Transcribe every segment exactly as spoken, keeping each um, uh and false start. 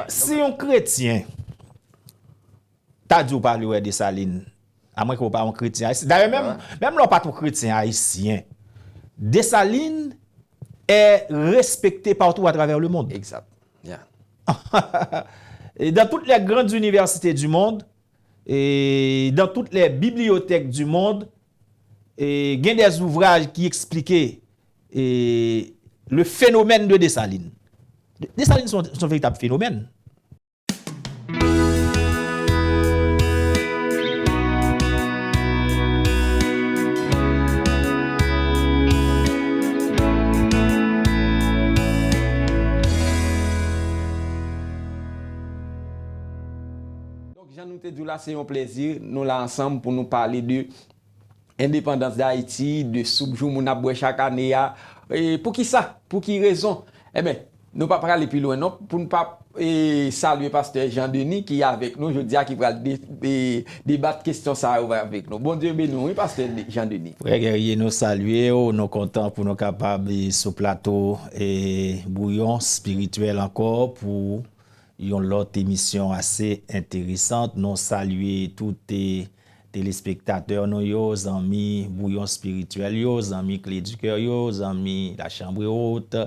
Si yon kretyen ta di w pa vle wè Desalin, amwenke w pa yon kretyen ayisyen. Dayè, menm, menm lè w pa t yon kretyen ayisyen, Desalin est respecté partout à travers le monde. Exact. Yeah. Et dans toutes les grandes universités du monde, et dans toutes les bibliothèques du monde, et gen des ouvrages qui expliquent et le phénomène de Dessalines. Desalin se yon, se yon veritab fenomèn. Donk, jan nou te di w la, se yon plezi. Nou la ansanm pou nou pale de endepandans Dayiti, de soup joumou n ap bwè chak ane a. E poukisa? Pou ki rezon? Enben, nou pa prale pi lwen non, pou n pa e, salye pastè Jean Denis ki avèk nou jodi a, ki pral de, de, debat kesyon sa yo avèk nou. Bondye beni w, wi, pastè Jean Denis. Frè Guerrier, nou salye w, nou kontan pou nou kapab e, sou plato e, Bouyon Espirityèl ankò pou yon lòt emisyon ase enteresan. Nou salye tout e, telespektatè nou yo, zanmi Bouyon Espirityèl yo, zanmi Kle di Kè yo, zanmi La Chambre Haute.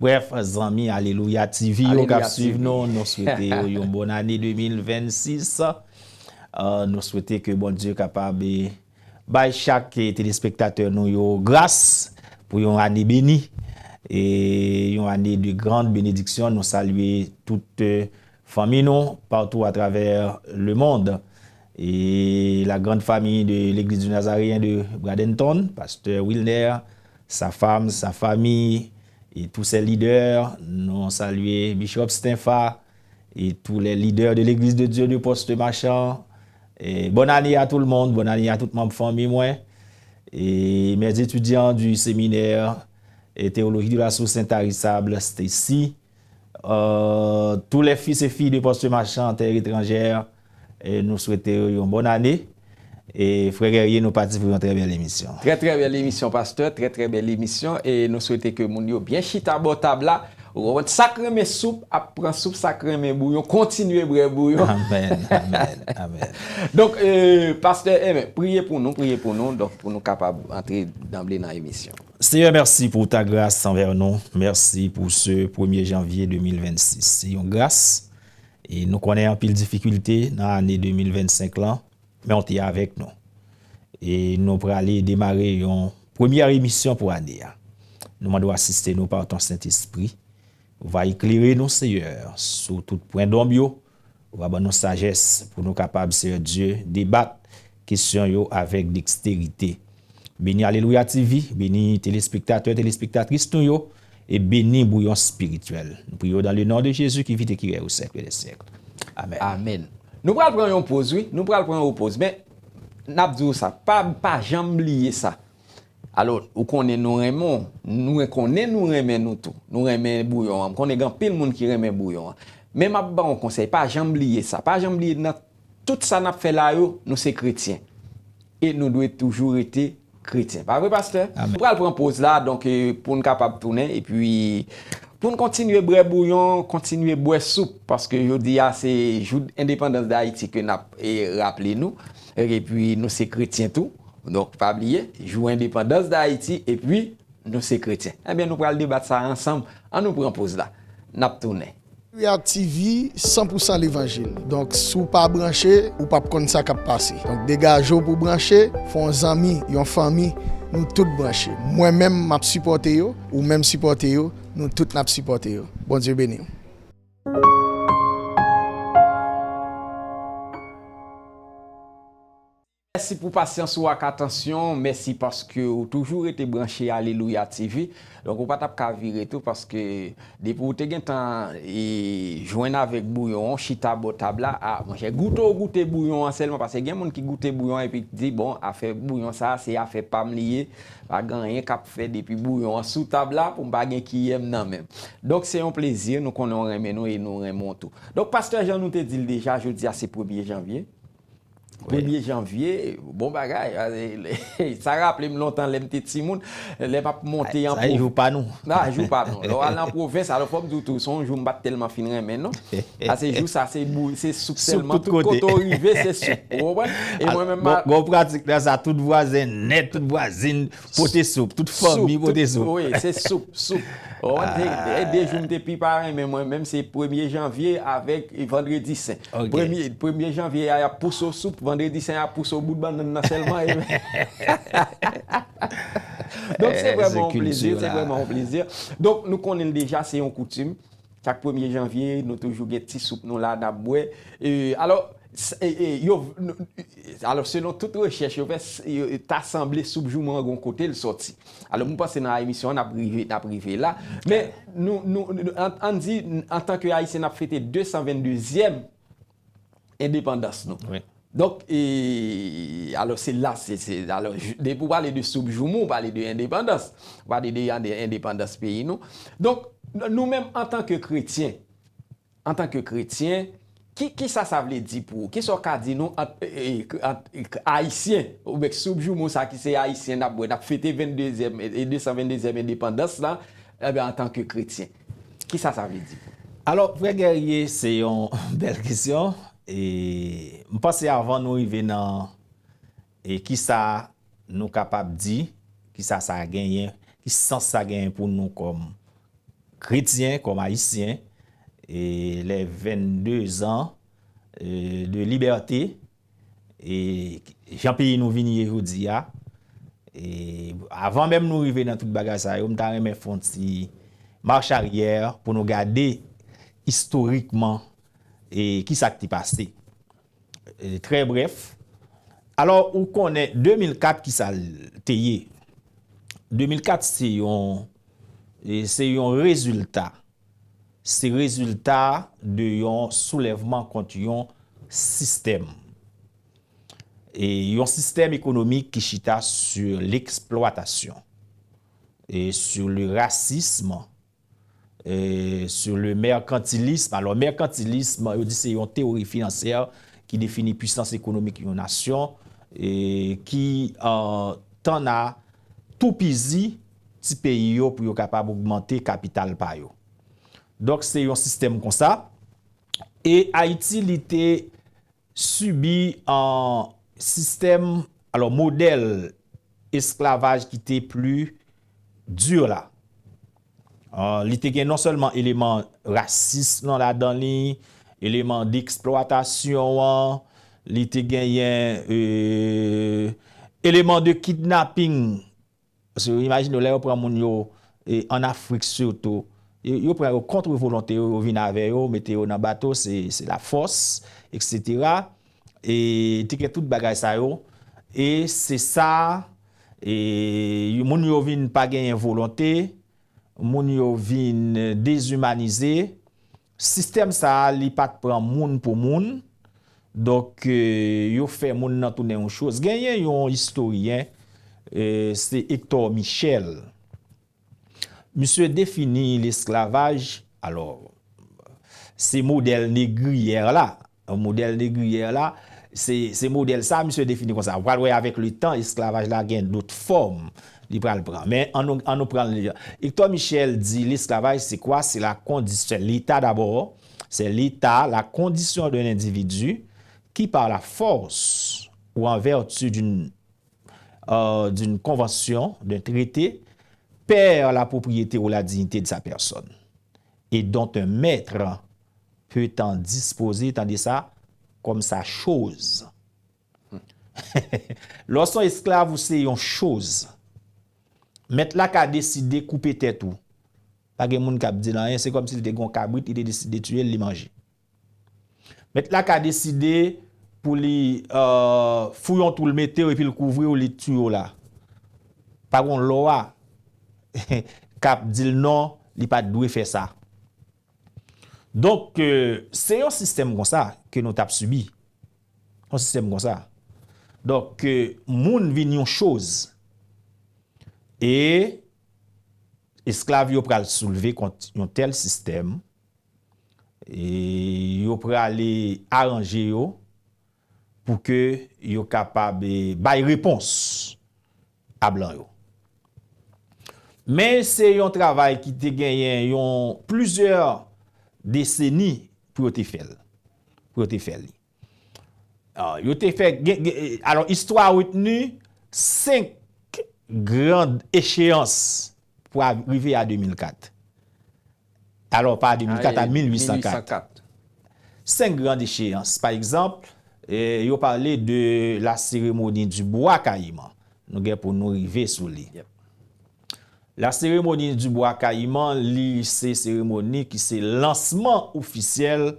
Brèf, zanmi Alelouya T V yo k ap swiv nou, nou swete yo yon bòn ane de mil vennsis. Nou swete ke Bondye kapab e, bay chak e, telespektatè nou yo gras pou yon ane beni e yon ane de grand benediksyon. Nou salye tout e, fanmi nou partout à travers le monde. Et la grande famille de l'Église du Nazaréen de Bradenton, pasteur Wilner, sa femme, sa famille, et tous ses leaders. Nou salye Bishop Stenfa et tous les leaders de l'Église de Dieu de Poste Machan. Et bonne année à tout le monde, bonne année à tout manm fanmi mwen. Et mes étudiants du séminaire et théologie de la source Saint-Tarissable, Stacy, euh, tous les fils et filles de Poste Machan, terre étrangère, e nou swete yo yon bòn ane. E frè Guerrier, nou pati pou yon trè bèl emisyon. Trè trè bèl emisyon pastè, trè trè bèl emisyon e nou swete ke moun yo byen chita bò tab la. Ou konprann, sa k renmen soup ap pran soup, sa k renmen bouyon kontinye bwè bouyon. Amèn, amèn, amèn. Donk, e, pastè, enben, priye pou nou, priye pou nou, donk pou nou kapab antre danble nan emisyon. Seyè, mèsi pou ta gras anvè nou. Mèsi pou se premye janvye de mil vennsis. Se yon gras. E nou konnen anpil difikilte nan ane de mil vennsenk lan, men w te avèk nou. E nou prale demare yon premyè emisyon pou ane a. Nou mande w asiste nou pa ton Sentespri. Va eklere nou, Seyè, sou tout pwen donb yo. Ou va ban nou sajès pou nou kapab, Seyè Dye, debat kesyon yo avèk deksterite. Beni Alelouya T V, beni telespektatè, telespektatris nou yo, e beni Bouyon Espirityèl. Nou priye w dans le nom de Jésus qui vit et qui règne au siècle des siècles. Amèn. Amèn. Nou pral pran yon poz, wi. Nou pral pran yon poz. Men, n ap di w sa. Pa, pa janm bliye sa. Alò, ou konnen nou renmen w, nou konnen nou renmen nou tou. Nou renmen bouyon an. M konnen gen anpil moun ki renmen bouyon an. Men m ap ba w yon konsèy, pa janm bliye sa. Pa janm bliye nan tout sa n ap fè la yo, nou se kretyen. E nou dwe toujou rete kretyen. Pa vre, pastè? Amèn. Nou pral pran poz la, donk, e, pou n kapab tounen, epi pou n kontinye bwè bouyon, kontinye bwè soup, paske jodi a se jou endepandans Dayiti ke n ap, e, raple nou. Epi nou se kretyen tou. Donk, pa bliye, jou endepandans Dayiti, epi nou se kretyen. Ebyen, nou pral debat sa ansanm. Ann nou pran poz la. N ap tounen. Alelouya T V, san pou san levanjil. Donk, si w pa branche, ou p ap konn sa k ap pase. Donk, degaje w pou w branche, fè yon zanmi, yon fanmi, nou tout branche. Mwen menm, m ap sipòte yo, ou menm sipòte yo, nou tout n ap sipòte yo. Bondye beni w. Mèsi pou pasyans ou ak atansyon. Mèsi paske ou toujou rete branche Alelouya T V. Donk, ou pa t ap ka vire tou paske depi ou te gentan, e, jwenn avèk bouyon an, chita bò tab la, a, monchè, goute ou goute bouyon an sèlman, paske gen moun ki goute bouyon an epi di, bon, afè bouyon sa a, se afè pa m li ye, pa gen anyen k ap fè depi bouyon an sou tab la pou m pa gen kiyè m nan men m. Donk, se yon plezi, nou konnen w renmen nou e nou renmen w tou. Donk, pastè, jan nou te di l deja, jodi a se premye janvye. Premye janvye, bon bagay. Sa raple m lontan lè m te timoun, lè m ap monte an pwovens. Sa e jou pa nou. Nan, jou pa nou. Lè w al nan pwovens, alò fò m di w tou, se yon jou m pa t tèlman fin renmen, non. A se jou sa, se bou, se soup sèlman, tout kote w rive, se soup. Ou konprann? E mwen menm, gon pratik nan sa, tout vwazen nèt, tout vwazin pote soup, tout fanmi pote soup. Wi, se soup, soup. Ou konprann? Se de jou m te pi pa renmen mwen menm, se premye janvye avèk vandredi sen. Premye, premye janvye a, y ap pouse w soup, vandredi sen, y ap pouse w bout bannann nan sèlman. Donk, se vrèman yon plezi, se vrèman yon plezi. Donk, nou konnen l deja, se yon koutim. Chak premye janvye, nou toujou gen ti soup nou la, n ap bwè. E, alò, s- e- e- yo, n- alò, selon tout rechèch yo fè, s- yo- ta sanble soup joumou an gon kote l sòti. Alò, m panse nan emisyon an, n ap rive, n ap rive la. Men, nou, nou, nou- an, ann di, antanke Ayisyen, n ap fete de san venndezyèm endepandans nou. Donk, e, alò, se la, se, se, alò, depi w pale de soup joumou, w pale de endepandans. W pale de endepandans peyi nou. Donk, nou menm, antanke kretyen, antanke kretyen, ki, ki sa sa vle di pou ou? Ki sa w ka di nou ant, e, e, ant, e, Ayisyen, oubyen soup joumou sa ki se Ayisyen n ap bwè, n ap fete venndezyèm, e, e de san venndezyèm endepandans la, ebyen, antanke kretyen? Ki sa sa vle di pou ou? Alò, frè Guerrier, se yon bèl kesyon. E m panse avan nou rive nan, e ki sa nou kapab di, ki sa sa genyen, ki sans sa genyen pou nou kòm kretyen, kòm ayisyen, e les vingt-deux ans, e, de liberté, e jan peyi nou vin ye jodi a, e avan menm nou rive nan tout bagay sa yo, m ta renmen fè yon ti mach aryè pou nou gade istorikman, e ki sa k te pase. E, trè brèf. Alò, ou konnen de mil kat ki sa l te ye. De mil kat se yon, e, se yon rezilta. Se rezilta de yon soulèvman kont yon sistèm. E yon sistèm ekonomik ki chita sur l'exploitation, e sur le racisme, e sur le mercantilisme. Alò, merkantilism, yo di se yon teyori finansyè ki defini pwisans ekonomik yon nasyon, e ki, e, tann a toupizi ti peyi yo pou yo kapab ogmante kapital pa yo. Donk, se yon sistèm konsa. E Ayiti, li te sibi an sistèm, alò, modèl esklavaj ki te pli di la. An, li te gen non sèlman eleman rasis nan ladan li, eleman deksplwatasyon an, li te genyen, e, eleman de kidnaping. Paske imajine w, lè yo pran moun yo, e, ann Afrik sitou, yo, yo pran yo kont volonte yo, yo vin avè yo, mete yo nan bato, se, se lafòs, etsetera. E te gen tout bagay sa yo. E se sa, e moun yo vin pa genyen volonte, moun yo vin dezimanize. Sistèm sa a, li pa t pran moun pou moun. Donk, e, yo fè moun nan tounen yon choz. Genyen yon istoryen, e, se Hector Michel. Misye defini lesklavaj, alò, se modèl negriyè la. Modèl negriyè la, se, se modèl sa, misye defini konsa. Ou pral wè avèk letan, esklavaj la gen dòt fòm li pral pran. Men, ann nou, ann nou pran l. Hector Michel di, l'esclavage, c'est quoi? C'est la condition, c'est l'État d'abord. C'est l'État, la condition d'un individu qui, par la force ou en vertu d'une, euh, d'une convention, d'un traité, perd la propriété ou la dignité de sa personne, et dont un maître peut en disposer, tande sa, comme sa chose. Lè w se yon esklav, ou se yon choz. Mèt la ka deside koupe tèt ou. Pa gen moun k ap di l anyen, se kòmsi li te gen yon kabrit, li te deside tiye l, li manje. Mèt la ka deside pou li, euh, fouye yon twou, l mete w, epi l kouvri w, li tiye w la. Pa gen yon lwa k ap di l non, li pa t dwe fè sa. Donk, euh, se yon sistèm konsa ke nou t ap sibi. Yon sistèm konsa. Donk, euh, moun vin yon choz. E esklav yo pral soulve kont yon tèl sistèm. E yo prale aranje yo pou ke yo kapab, eh, bay repons a blan yo. Men se yon travay ki te genyen yon plizyè deseni pou yo te fè l. Pou yo te fè li. Ah, yo te fè, gen, gen, alò, istwa retni senk gran echeyans pou a- rive a de mil kat. Alò, pa de mil kat, a mil uit san kat. Senk gran echeyans. Pa egzanp, eh, yo pale de la seremoni di bwa kayiman. Nou gen pou nou rive sou li. La seremoni di bwa kayiman, li se seremoni ki se lansman ofisyèl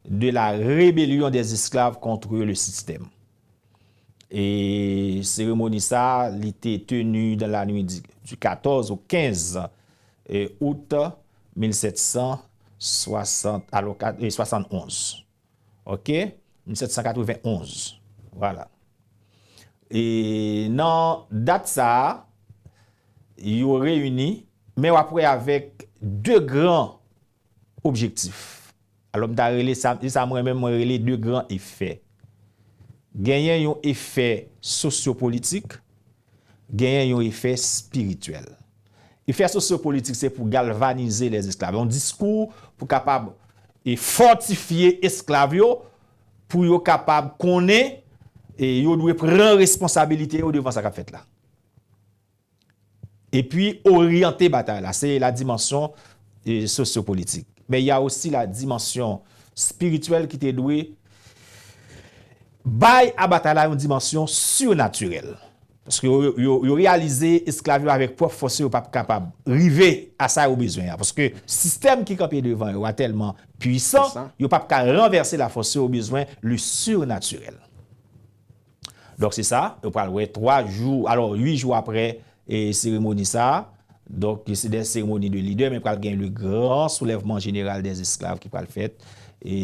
de la rébellion des esclaves contre le système. E seremoni sa, li te tenu dans la nuit du, du quatorze au quinze, eh, août mil sèt san swasant, alò, kat- eh, swasannonz. Ok? Mil sèt san katrevenonz. Vwala. E nan dat sa a, yo reyini, men w ap wè avèk de gran objektif. Alò, m ta rele sa, se sa mwen menm mwen rele de gran efè. Genyen yon efè sosyopolitik, genyen yon efè espirityèl. Efè sosyopolitik se pou galvanize lèzesklav. Yon diskou pou kapab e fòtifye esklav yo, pou yo kapab konnen e yo dwe pran responsabilite yo devan sa k ap fèt la. Epi oryante batay la, se la dimansyon, eh, sosyopolitik. Men y a osi la dimansyon espirityèl ki te dwe bay a batay la yon dimansyon sirnatirèl. Paske yo, yo, yo reyalize esklav yo avèk pwòp fòs yo p ap kapab rive a sa yo bezwen an. Paske sistèm ki kanpe devan yo a tèlman pwisan, yo p ap ka ranvèse lafòs yo, yo bezwen le surnaturel. Donk, se sa, yo pral wè twa jou, alò, uit jou apre, e, seremoni sa a. Donk, se de seremoni de lidè, men pral gen le gran soulèvman jeneral dè esklav ki pral fèt, e,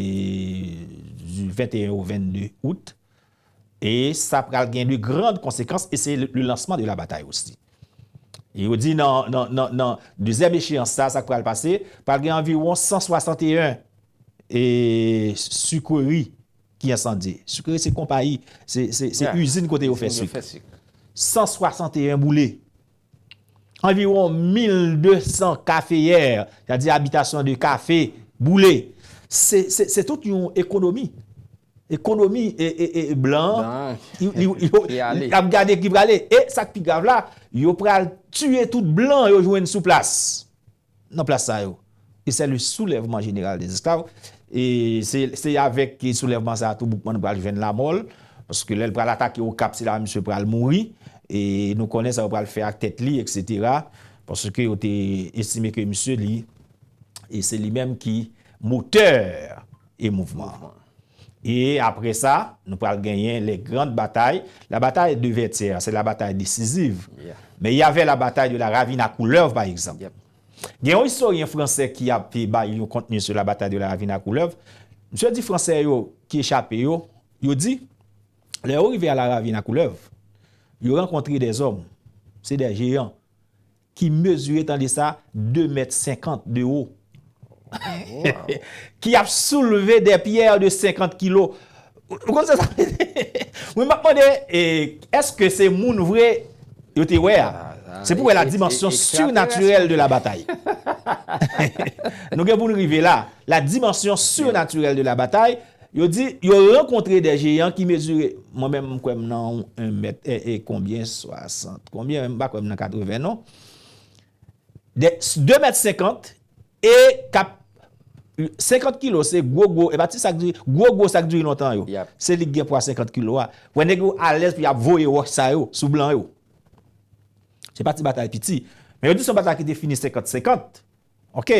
du venteyen au vennde out. E sa pral gen de gran konsekans, e se le, le lansman de la batay osi. E yo di nan, nan, nan, nan dezyèm echeyans sa, sa k pral pase, pral gen anviwon san swasanteyen e, sikeri ki ensandye. Sikeri se konpayi, se, se, se izin kote yo fè sik. San swasanteyen boule. Anviwon mil de san kafeyè, sètadi abitasyon de kafe, boule. Se, se, se tout yon ekonomi. Ekonomi e, e, e, e blan an, li, li, li, li ap gade ki prale. E sa k pi grav la, yo pral tiye tout blan yo jwenn sou plas. Nan plas sa yo. E se le soulèvman jeneral dè esklav. E se, se avèk soulèvman sa a tou Boukman pral jwenn lamò l. Paske lè l pral atake Okap, se la misye pral mouri. E nou konnen sa yo pral fè ak tèt li, etsetera. Paske yo te estime ke misye li, e se li menm ki motè e mouvman an. E apre sa, nou pral genyen les grandes batailles. La bataille de Vertières, c'est la bataille décisive. Mais il y avait la bataille de la Ravine à Couleuvre, par exemple. Gen yon istoryen fransè ki ap bay yon kontni sou la batay de la Ravine à Couleuvre. Misye di fransè yo ki echape yo, yo di, lè yo rive a la Ravine à Couleuvre, yo rankontre dè zòm, se dè jeyan, ki mezire, tande sa, de mèt senkant de wo. Ki ap soulve dè pyè de senkant kilo. Ou konn sa sa vle di? Mwen, m ap mande, e, èske se moun vre yo te wè a? Se pou wè la dimansyon surnaturelle de la bataille. Nou gen pou n rive la. La dimansyon surnaturelle de la bataille. Yo di, yo rankontre dè jeyan ki mezire, mwen menm, m kwè m nan yon mèt, e, e konbyen, swasant, konbyen, m pa kwè m nan katreven, non. De, de mèt senkant, e k ap, senkant kilo, se gwo, gwo, e pa ti sa k diri, gwo, gwo sa k diri lontan yo. Se li k gen pwa senkant kilo a. Wè nèg yo alèz pou y ap voye wòch sa yo sou blan yo. Se pa ti batay piti. Men yo di se yon batay ki te fini senkant senkant. Ok.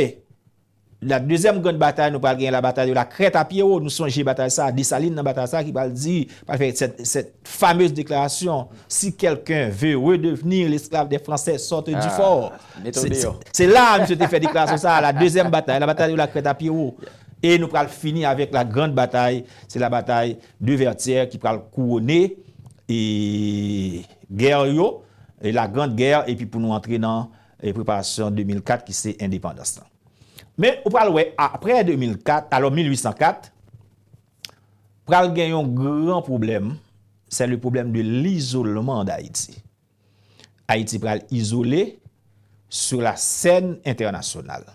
La deuxième grande bataille, nou pral gen la bataille de la Crête à Pierrot. Nou sonje batay sa, Desalin nan batay sa ki pral di, pral fè cette, cette fameuse déclaration, si quelqu'un veut redevenir l'esclave des Français, sortez du fort. Se, se, se la misye te fè deklarasyon sa, la deuxième bataille, la bataille de la Crête à Pierrot. E nou pral fini avèk la grande bataille, se la bataille de Vertières ki pral kouwone e gè yo, e la grande guerre, epi pou nou antre nan, e preparasyon de mil kat ki se endepandans lan. Men, ou pral wè, apre de mil kat, alò mil uit san kat, pral gen yon gran pwoblèm, c'est le problème de l'isolement d'Haïti. Ayiti pral izole sur la scène internationale.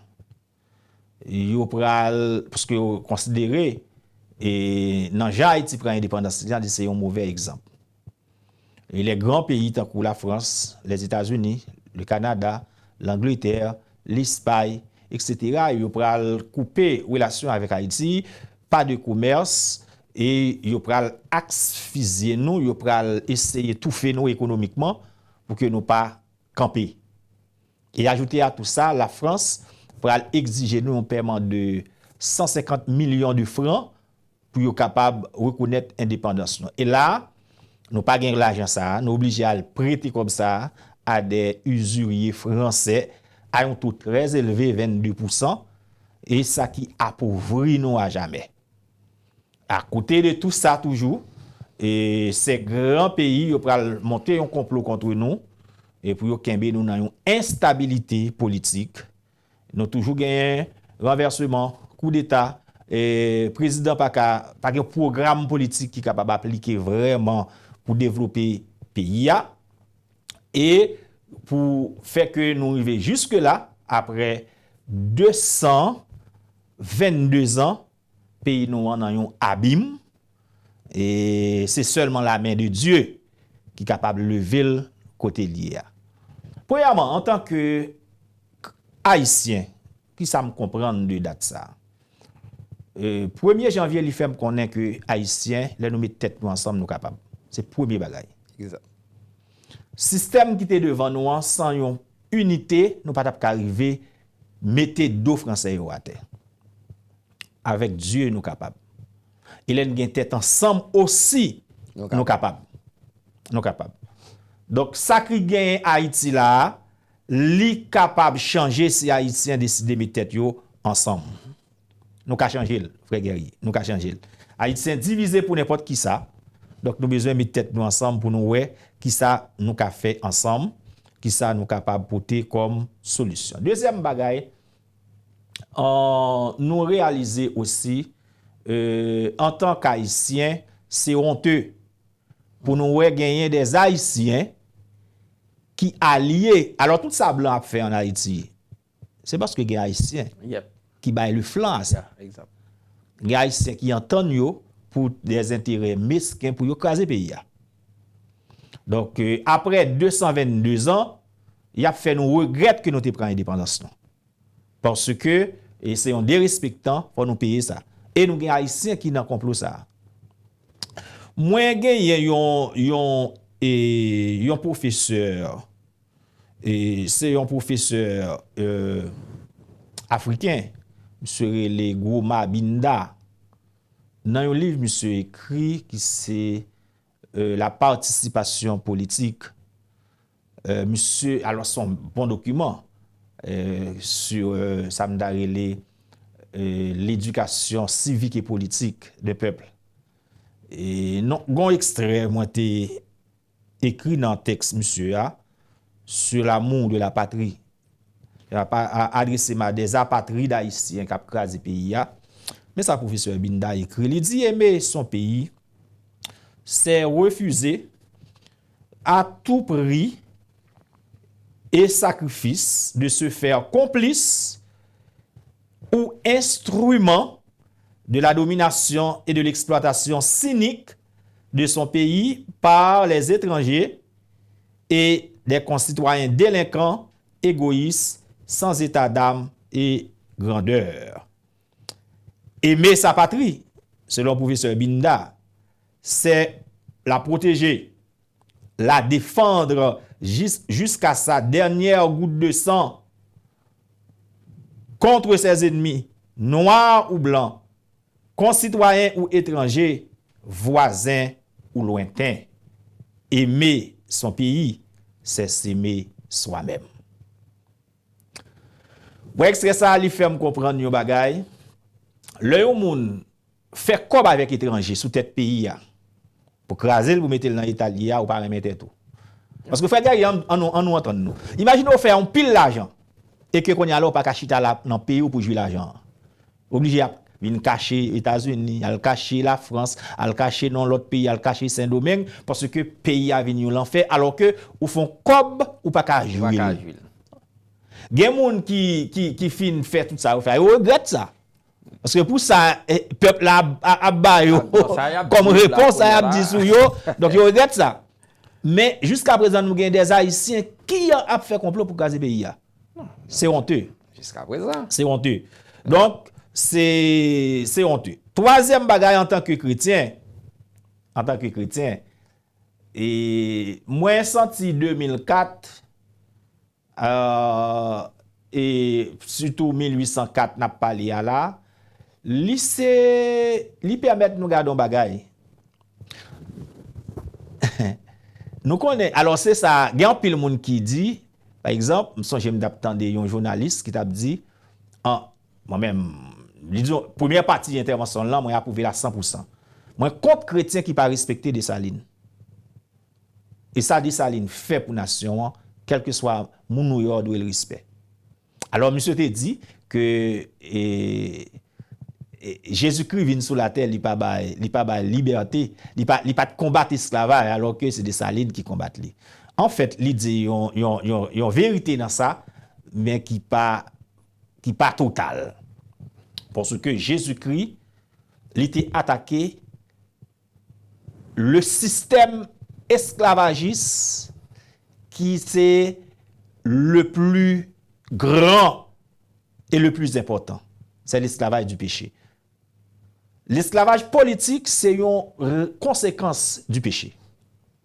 Yo pral, paske yo konsidere, e, nan jan Ayiti pran endepandans li an, li se yon move egzanp. E lè gran peyi tankou Lafrans, Lèzetazini, le Kanada, Langletè, Lespay, etsetera, yo pral koupe relasyon avèk Ayiti, pa de komès, e yo pral asfizye nou, yo pral eseye toufe nou ekonomikman pou ke nou pa kanpe. E ajoute a tou sa, Lafrans pral egzije nou yon pèman de san senkant milyon de fran pou yo kapab rekonèt endepandans nou. E la, nou pa gen lajan sa a, nou oblije al prete kòb sa a a de izirye fransè a yon to trè elve, vennde pousan, e sa ki apovri nou a jamè. Akote de tou sa toujou, e se gran peyi yo pral monte yon konplo kont nou, e pou yo kenbe nou nan yon enstabilite politik. Nou toujou genyen ranvèseman, koudeta, e prezidan pa ka, pa gen pwogram politik ki kapab aplike vrèman pou devlope peyi a. E pou fè ke nou rive jiske la, apre de san vennde zan, peyi nou an nan yon abim, e se sèlman la men de Dye ki kapab leve l kote l ye a. Premyèman, antanke Ayisyen, ki sa m konprann de dat sa a? E, premye janvye, li fè m konnen ke Ayisyen, lè nou met tèt nou ansanm, nou kapab. Se premye bagay. Egzak. Sistèm ki te devan nou an, san yon inite, nou pa t ap ka rive mete do fransè yo atè. Avèk Dye, nou kapab. E lè n gen tèt ansanm osi, nou kapab. Nou kapab. Nou kapab. Donk, sa ki genyen Ayiti la a, li kapab chanje si Ayisyen deside met tèt yo ansanm. Nou ka chanje l, frè Guerrier. Nou ka chanje l. Ayisyen divize pou nenpòt ki sa. Donk, nou bezwen met tèt nou ansanm pou nou wè ki sa nou ka fè ansanm, ki sa nou kapab pote kòm solisyon. Dezyèm bagay, an, nou reyalize osi, e, antank Ayisyen, se onte pou nou wè genyen dè Ayisyen ki alye. Alò, tout sa blan ap fè ann Ayiti, se paske gen Ayisyen ki bay le flan a sa. Gen Ayisyen ki antann yo pou dè enterè mesken pou yo kraze peyi a. Donk, e, apre de san vennde zan, y ap fè nou regrèt ke nou te pran endepandans nou. Paske, e, se yon derespektan, fò nou peye sa. E nou gen Ayisyen ki nan konplo sa a. Mwen genyen yon, yon, e, yon pwofesè, e, se yon pwofesè, e, afriken, misye rele Gwo Mabinda. Nan yon liv misye ekri ki se, e, La participation politique, e, misye, alò, se yon bon dokiman, e, sou, e, sa m ta rele, e, l'éducation civique et politique d'un peuple. E non, gon ekstrè mwen te ekri nan tèks misye a, Sur l'amour de la patrie. L ap a, a, adrese m a dè apatrid ayisyen k ap kraze peyi a. Men sa pwofesè Binda ekri, li di, aimer son pays, c'est refuser à tout prix et sacrifice de se faire complice ou instrument de la domination et de l'exploitation cynique de son pays par les étrangers et des concitoyens délinquants, égoïstes, sans état d'âme et grandeur. Aimer sa patrie, selon professeur Binda, c'est la protéger, la défendre jis-, jusqu'à sa dernière goutte de sang contre ses ennemis, noirs ou blancs, concitoyens ou étrangers, voisins ou lointains. Aimer son pays, c'est s'aimer soi-même. Bon, ekstrè sa a, li fè m konprann yon bagay. Lè yon moun fè kòb avèk etranje sou tèt peyi a, pou kraze l, pou mete l nan eta l ye a, ou pa renmen tèt ou. Paske frè Guerrier, ann, ann nou, ann nou antann nou. Imajine w fè yon pil lajan, e ke kounye a la, ou pa ka chita la nan peyi w pou jwi lajan an. Oblije ap vin kache Etazini, al kache Lafrans, al kache nan lòt peyi, al kache Sendomeng, paske peyi a vin yon lanfè, alòske ou fè yon kòb, ou pa ka jwi l. Gen moun ki, ki, ki fin fè tout sa yo fè, yo regrèt sa. Paske pou sa, eh, pèp la ap, ap, ap ba yo kòm repons, sa y ap di sou yo. Donk, yo regrèt sa. Men, jiska prezan, nou gen dè Ayisyen ki ap fè konplo pou kraze peyi a. Se onte. Jiska prezan. Se onte. Donk, se, se onte. Twazyèm bagay, antanke kretyen, antanke kretyen, e mwen santi de mil kat, euh, e sitou mil uit san kat n ap pale a la, li se, li pèmèt nou gade yon bagay. Nou konnen, alò se sa, gen anpil moun ki di, pa egzanp, m sonje m t ap tande yon jounalis ki t ap di, an, mwen menm, li di, premyè pati entèvansyon l lan, mwen apwouve l a san pou san. Mwen kont kretyen ki pa respekte Desalin. E sa Desalin fè pou nasyon an, kèlkeswa moun ou ye, w dwe l respè. Alò, misye te di ke, e, e, Jezikri vin sou latè, li pa bay, li pa bay libète, li pa, li pa t konbat esklavaj, alòske se Desalin ki konbat li. Anfèt, li di yon, yon, yon, yon verite nan sa, men ki pa, ki pa total. Paske Jezikri, li te atake le système esclavagiste qui c'est le plus grand et le plus important. C'est l'esclavage du péché. Lesklavaj politik se yon r- konsekans du péché.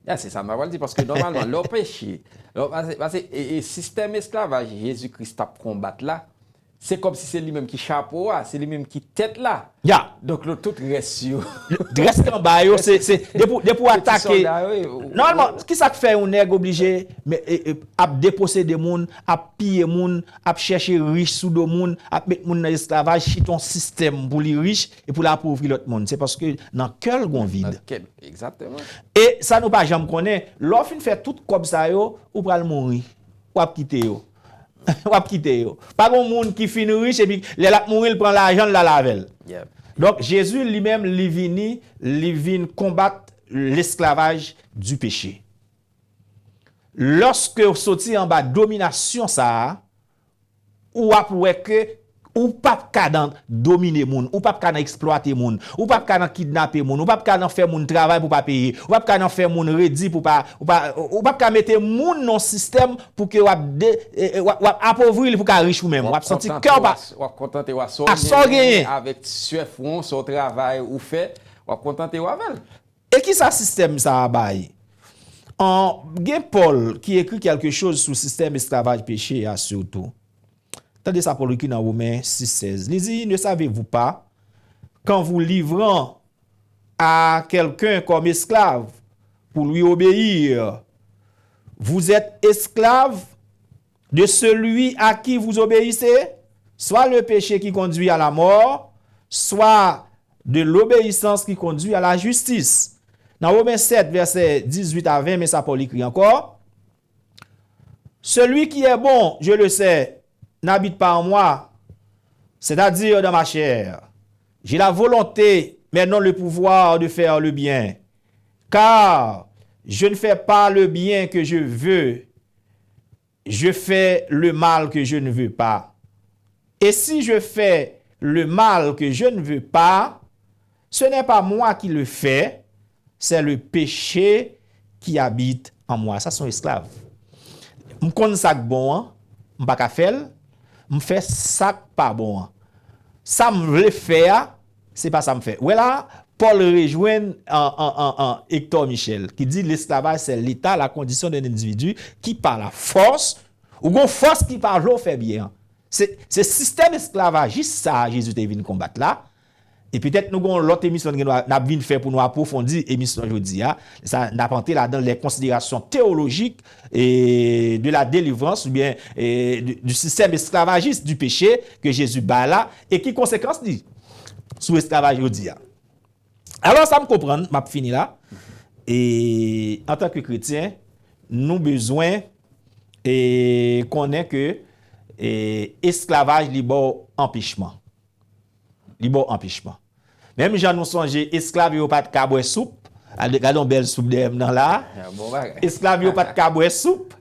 Ya, se sa m ta pral di, paske nòmalman, lè w peche, lè w pase, pase e, e sistèm esklavaj Jezi Kris t ap konbat la, se kòmsi se li menm ki chapo a, se li menm ki tèt la. Ya. Donk, lòt tout rès yo. Rès ki anba yo, se, se, depi, depi w atake. Nòmalman, ki sa k fè yon nèg oblije men, e, e, ap deposede moun, ap piye moun, ap chèche rich sou do moun, ap met moun nan esklavaj, chita yon sistèm pou li rich e pou l apovri lòt moun? Se paske nan kè l gon vid. Egzakteman. E sa nou pa janm konnen, lè w fin fè tout kòb sa yo, ou pral mouri. W ap kite yo. W ap kite yo. Pa gon moun ki fin rich epi lè l ap mouri, l pran lajan l, l al avè l. Donk, Jezi li menm, li vini, li vin konbat lesklavaj di peche. Lòske w soti anba dominasyon sa a, ou ap wè ke ou p ap ka nan domine moun, ou p ap ka nan eksplwate moun, ou p ap ka nan kidnape moun, ou p ap ka nan fè moun travay pou pa peye, ou p ap ka nan fè moun redi pou pa, ou pa, ou p ap ka mete moun nan sistèm pou ke w ap, de, e, e, w ap, w ap apovri li pou ka rich ou menm. W ap santi kè w pa. W ap kontante w a sa w genyen avèk swèf ou an, sa w travay ou fè, w ap kontante w avè l. E ki sa sistèm sa a bay? An, gen Pòl ki ekri kèlke choz sou sistèm esklavaj peche a sitou. Tande sa Pòl ekri nan Women sis sèz. Li di, Ne savez-vous pas qu'en vous livrant à quelqu'un comme esclave pour lui obéir, vous êtes esclave de celui à qui vous obéissez, soit le péché qui conduit à la mort, soit de l'obéissance qui conduit à la justice. Nan Women sèt, vèsè dizuit a ven, men sa Pòl ekri ankò. Celui qui est bon, je le sais, n'habite pas en moi, c'est-à-dire dans ma chair. J'ai la volonté, mais non le pouvoir de faire le bien. Car je ne fais pas le bien que je veux, je fais le mal que je ne veux pas. Et si je fais le mal que je ne veux pas, ce n'est pas moi qui le fais, c'est le péché qui habite en moi. Sa se yon esklav. M konn sa k bon an, m pa ka fè l, m fè sa k pa bon an. Sa m vle fè a, se pa sa m fè. Wè la, Pòl rejwenn an, an, an, an Hector Michel, ki di l'esclavage, c'est l'état, la condition d'un individu qui, par la force, ou gon fòs ki pa vle w fè byen an. Se, se sistèm esklavajis sa a Jezi te vin konbat la. E petèt nou gon lòt emisyon n gen dwa n ap vin fè pou nou apwofondi emisyon jodi a. Sa, n ap antre ladan les considérations théologiques et de la délivrance oubyen e, du, du système esclavagiste du péché ke Jezi bay la e ki konsekans li sou esklavaj jodi a. Alò, sa m konprann, m ap fini la. E antanke kretyen, nou bezwen e konnen ke e esklavaj li ba w anpechman. Li ba w anpechman. Menm jan nou sonje, esklav yo pa t ka bwè soup. Gade, gade yon bèl soup dèyè m nan la. Ah, bon bagay. Esklav yo pa t ka bwè soup.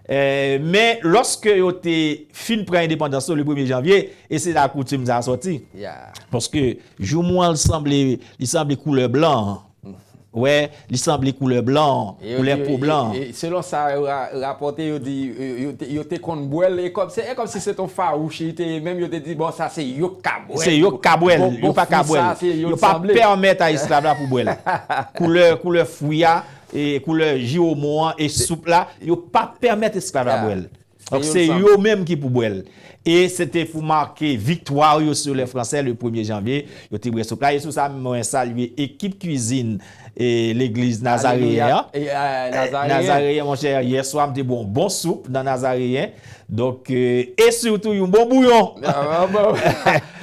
Eh, men lòske yo te fin pran endepandans yo le premye janvye, e se la koutim sa a sòti. Yeah. Paske joumou an, li sanble, li sanble koulè blan an. Wè, li sanble koulè blan, e yo koulè di, po blan. E, e, selon sa yo ra-, rapòte, yo di, yo, yo te, yo te konn bwè l, e kòm se, e kòmsi se t on fawouch li te ye menm, yo te di, bon, sa se yo k ka bwè l. Se yo k ka bwè l, bon, yo bon pa ka bwè l. Yo pa pèmèt a esklav la pou bwè l. Koulè, koulè fwi a, e koulè jiwomo an, e soup la, yo pa pèmèt esklav la bwè l. Donk, se yo menm ki pou bwè l. E se te pou make viktwa yo sou lè Fransè le premye janvye, yo te bwè soup la. E sou sa, mwen salye ekip kwizin e legliz Nazareyen an. Nazareyen, monchè, yè swa, m te bwè yon bon soup nan Nazareyen. Donk, e sitou yon bon bouyon. Ah, bon.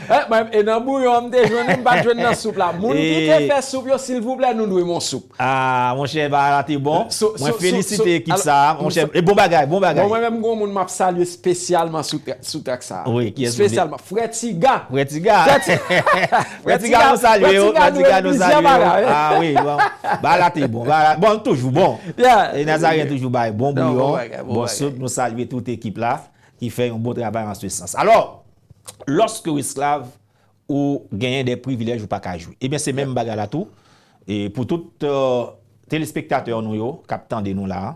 Eh, mwen, e nan bouyon an, m te jwenn, m pa t jwenn nan soup la. Moun ki te fè soup yo, silvouplè, nou dwe m yon soup. Ah, monchè, bagay la te bon. Mwen felisite ekip sa a, monchè. E bon bagay, bon bagay. Bon, mwen menm, gon moun m ap salye espesyalman sou tra-, sou trak sa a. Wi, kiyès ou di? Espesyalman. Frè Tiga. Frè Tiga. Frè Tiga, nou salye yo. Frè Tiga, nou salye yo. Ah wi, bon. Bagay la te bon. Bagay la, bon, toujou bon. E Nazareyen toujou bay bon bouyon, bon soup. Nou salye tout ekip la ki fè yon bon travay an se sans. Alò, lòske w esklav, ou genyen de privilèj ou pa ka jwi. Ebyen, se menm bagay la tou. E pou tout, euh, telespektatè nou yo k ap tande nou la a,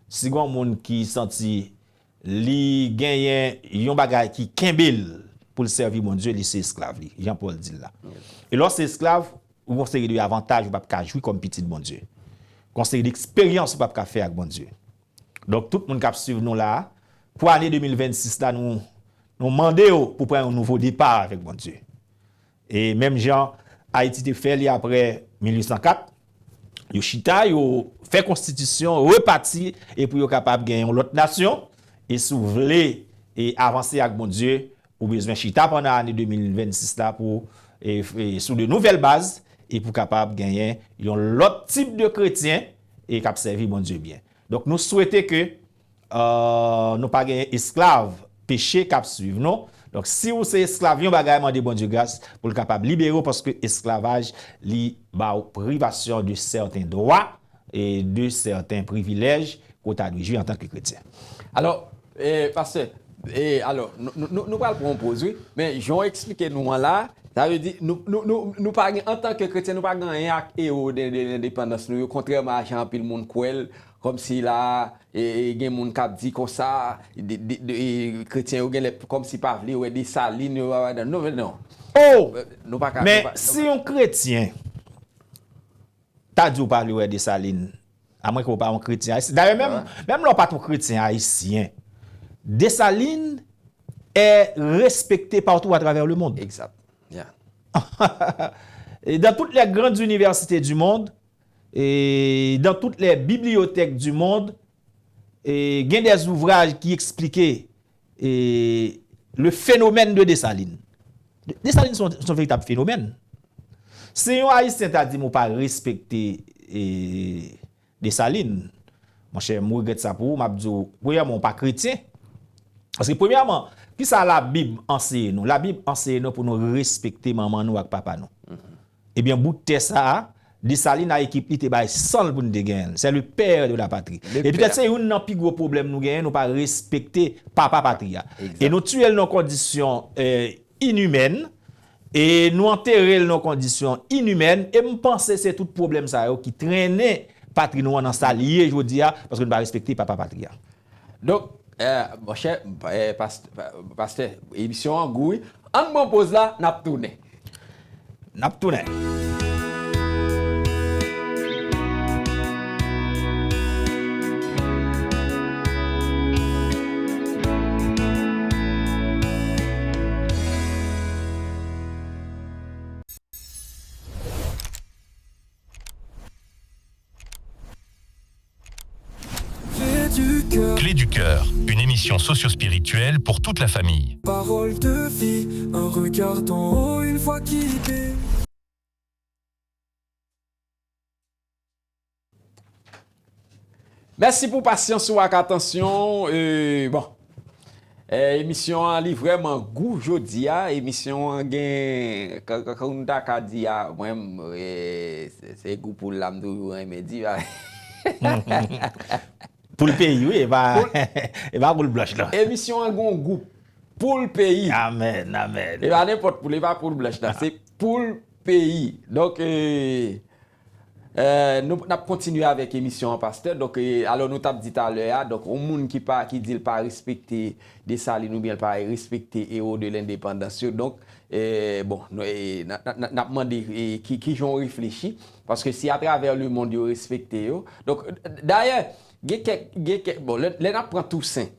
si gen yon moun ki santi li genyen yon bagay ki kenbe l pou l sèvi Bondye, li se esklav li, jan Pòl di l la. E lè w se esklav, ou gen yon seri de avantaj ou p ap ka jwi kòm pitit Bondye. Gen yon seri de eksperyans ou p ap ka fè ak Bondye. Donk, tout moun k ap swiv nou la a, pou ane de mil vennsis la, nou, nou mande w pou pran yon nouvo depa avèk Bondye. E menm jan Ayiti te fè li apre mil uit san kat, yo chita, yo fè konstitisyon, repati, e pou yo kapab gen yon lòt nasyon. E si w vle, e avanse ak Bondye, ou bezwen chita pandan ane de mil vennsis la pou, e, e sou de nouvèl baz, e pou kapab genyen yon lòt tip de kretyen, e k ap sèvi Bondye byen. Donk, nou swete ke, euh, nou pa genyen esklav peche k ap swiv nou. Donk, si ou se esklav yon bagay, mande Bondye gras pou l kapab libere w, paske esklavaj, li ba w privasyon de sèten dwa e de sèten privilèj ke w ta dwe jwi antanke kretyen. Alò, e, pastè, e, alò, nou, nou, nou, nou pral pran yon poz, wi, men jan w eksplike nou an la, sa vle di, nou, nou, nou, nou pa gen, antanke kretyen, nou pa gen anyen ak ewo de, de lendepandans nou yo, kontrèman a jan anpil moun kwè l, kòmsi la, e, e, gen moun k ap di konsa, de, de, de, e, kretyen yo genlè kòmsi pa vle wè Desalin, yo pa, pa, non, non. Oh! Nou pa ka, men nou pa, si yon kretyen ta di w pa vle wè Desalin, amwenke w pa yon kretyen ayisyen. Dayè, menm, menm lè w pa t yon kretyen ayisyen, Desalin est respecté partout à travers le monde. Exact. Yeah. Et dans toutes les grandes universités du monde, et dans toutes les bibliothèques du monde, e gen de zouvraj ki eksplike, e, le phénomène de Dessalines. Desalin se yon, se yon veritab fenomèn. Si yon Ayisyen ta di m ou pa respekte, e, Desalin, monchè, m regrèt sa pou ou, m ap di w, premyèman, ou pa kretyen. Paske, premyèman, kisa Labib anseye nou? Labib anseye nou pou nou respekte manman nou ak papa nou. Ebyen, bout tè sa a, Desalin a ekip li te bay san l pou n te genyen l. C'est le père de la patrie. E petèt se youn nan pi gwo pwoblèm nou genyen, nou pa respekte papa patri a. E nou tiye l nan kondisyon, eh, inimèn, e nou antere l nan kondisyon inimèn, e m panse se tout pwoblèm sa yo ki trennen patri nou an nan sa l ye jodi a, paske nou pa respekte papa patri a. Donk, eh, monchè, eh, past-, pa-, pastè, emisyon an gou, wi. Ann pran poz la, n ap tounen. N ap tounen. Clé du cœur, une émission socio-spirituelle pour toute la famille. Parole de vie, un regard d'en haut, une voix qui guide. Mèsi pou pasyans ou ak atansyon. E, bon. Eh, emisyon an li vrèman gou jodi a. Emisyon an gen, kan, kan, kan nou ta ka di a, mwen, eh, se, se gou poul la m toujou renmen di a. Poul peyi, wi, e pa, e pa poul blanch, non. Emisyon an gon gou poul peyi. Amèn, amèn. E pa nenpòt poul, e pa poul blanch la, se poul peyi. Donk, eh, eh, nou n ap kontinye avèk emisyon an, pastè. Donk, eh, alò nou t ap di talè a, donk, yon moun ki pa, ki di l pa respekte Desalin oubyen l pa respekte ewo de lendepandans yo. Donk, eh, bon, nou, eh, n a, n a, n a, n ap mande, eh, ki, ki jan w reflechi, paske si atravè lemonn yo respekte yo. Donk, dayè, gen kèk, gen kèk, bon, lè, lè n ap pran Tousen,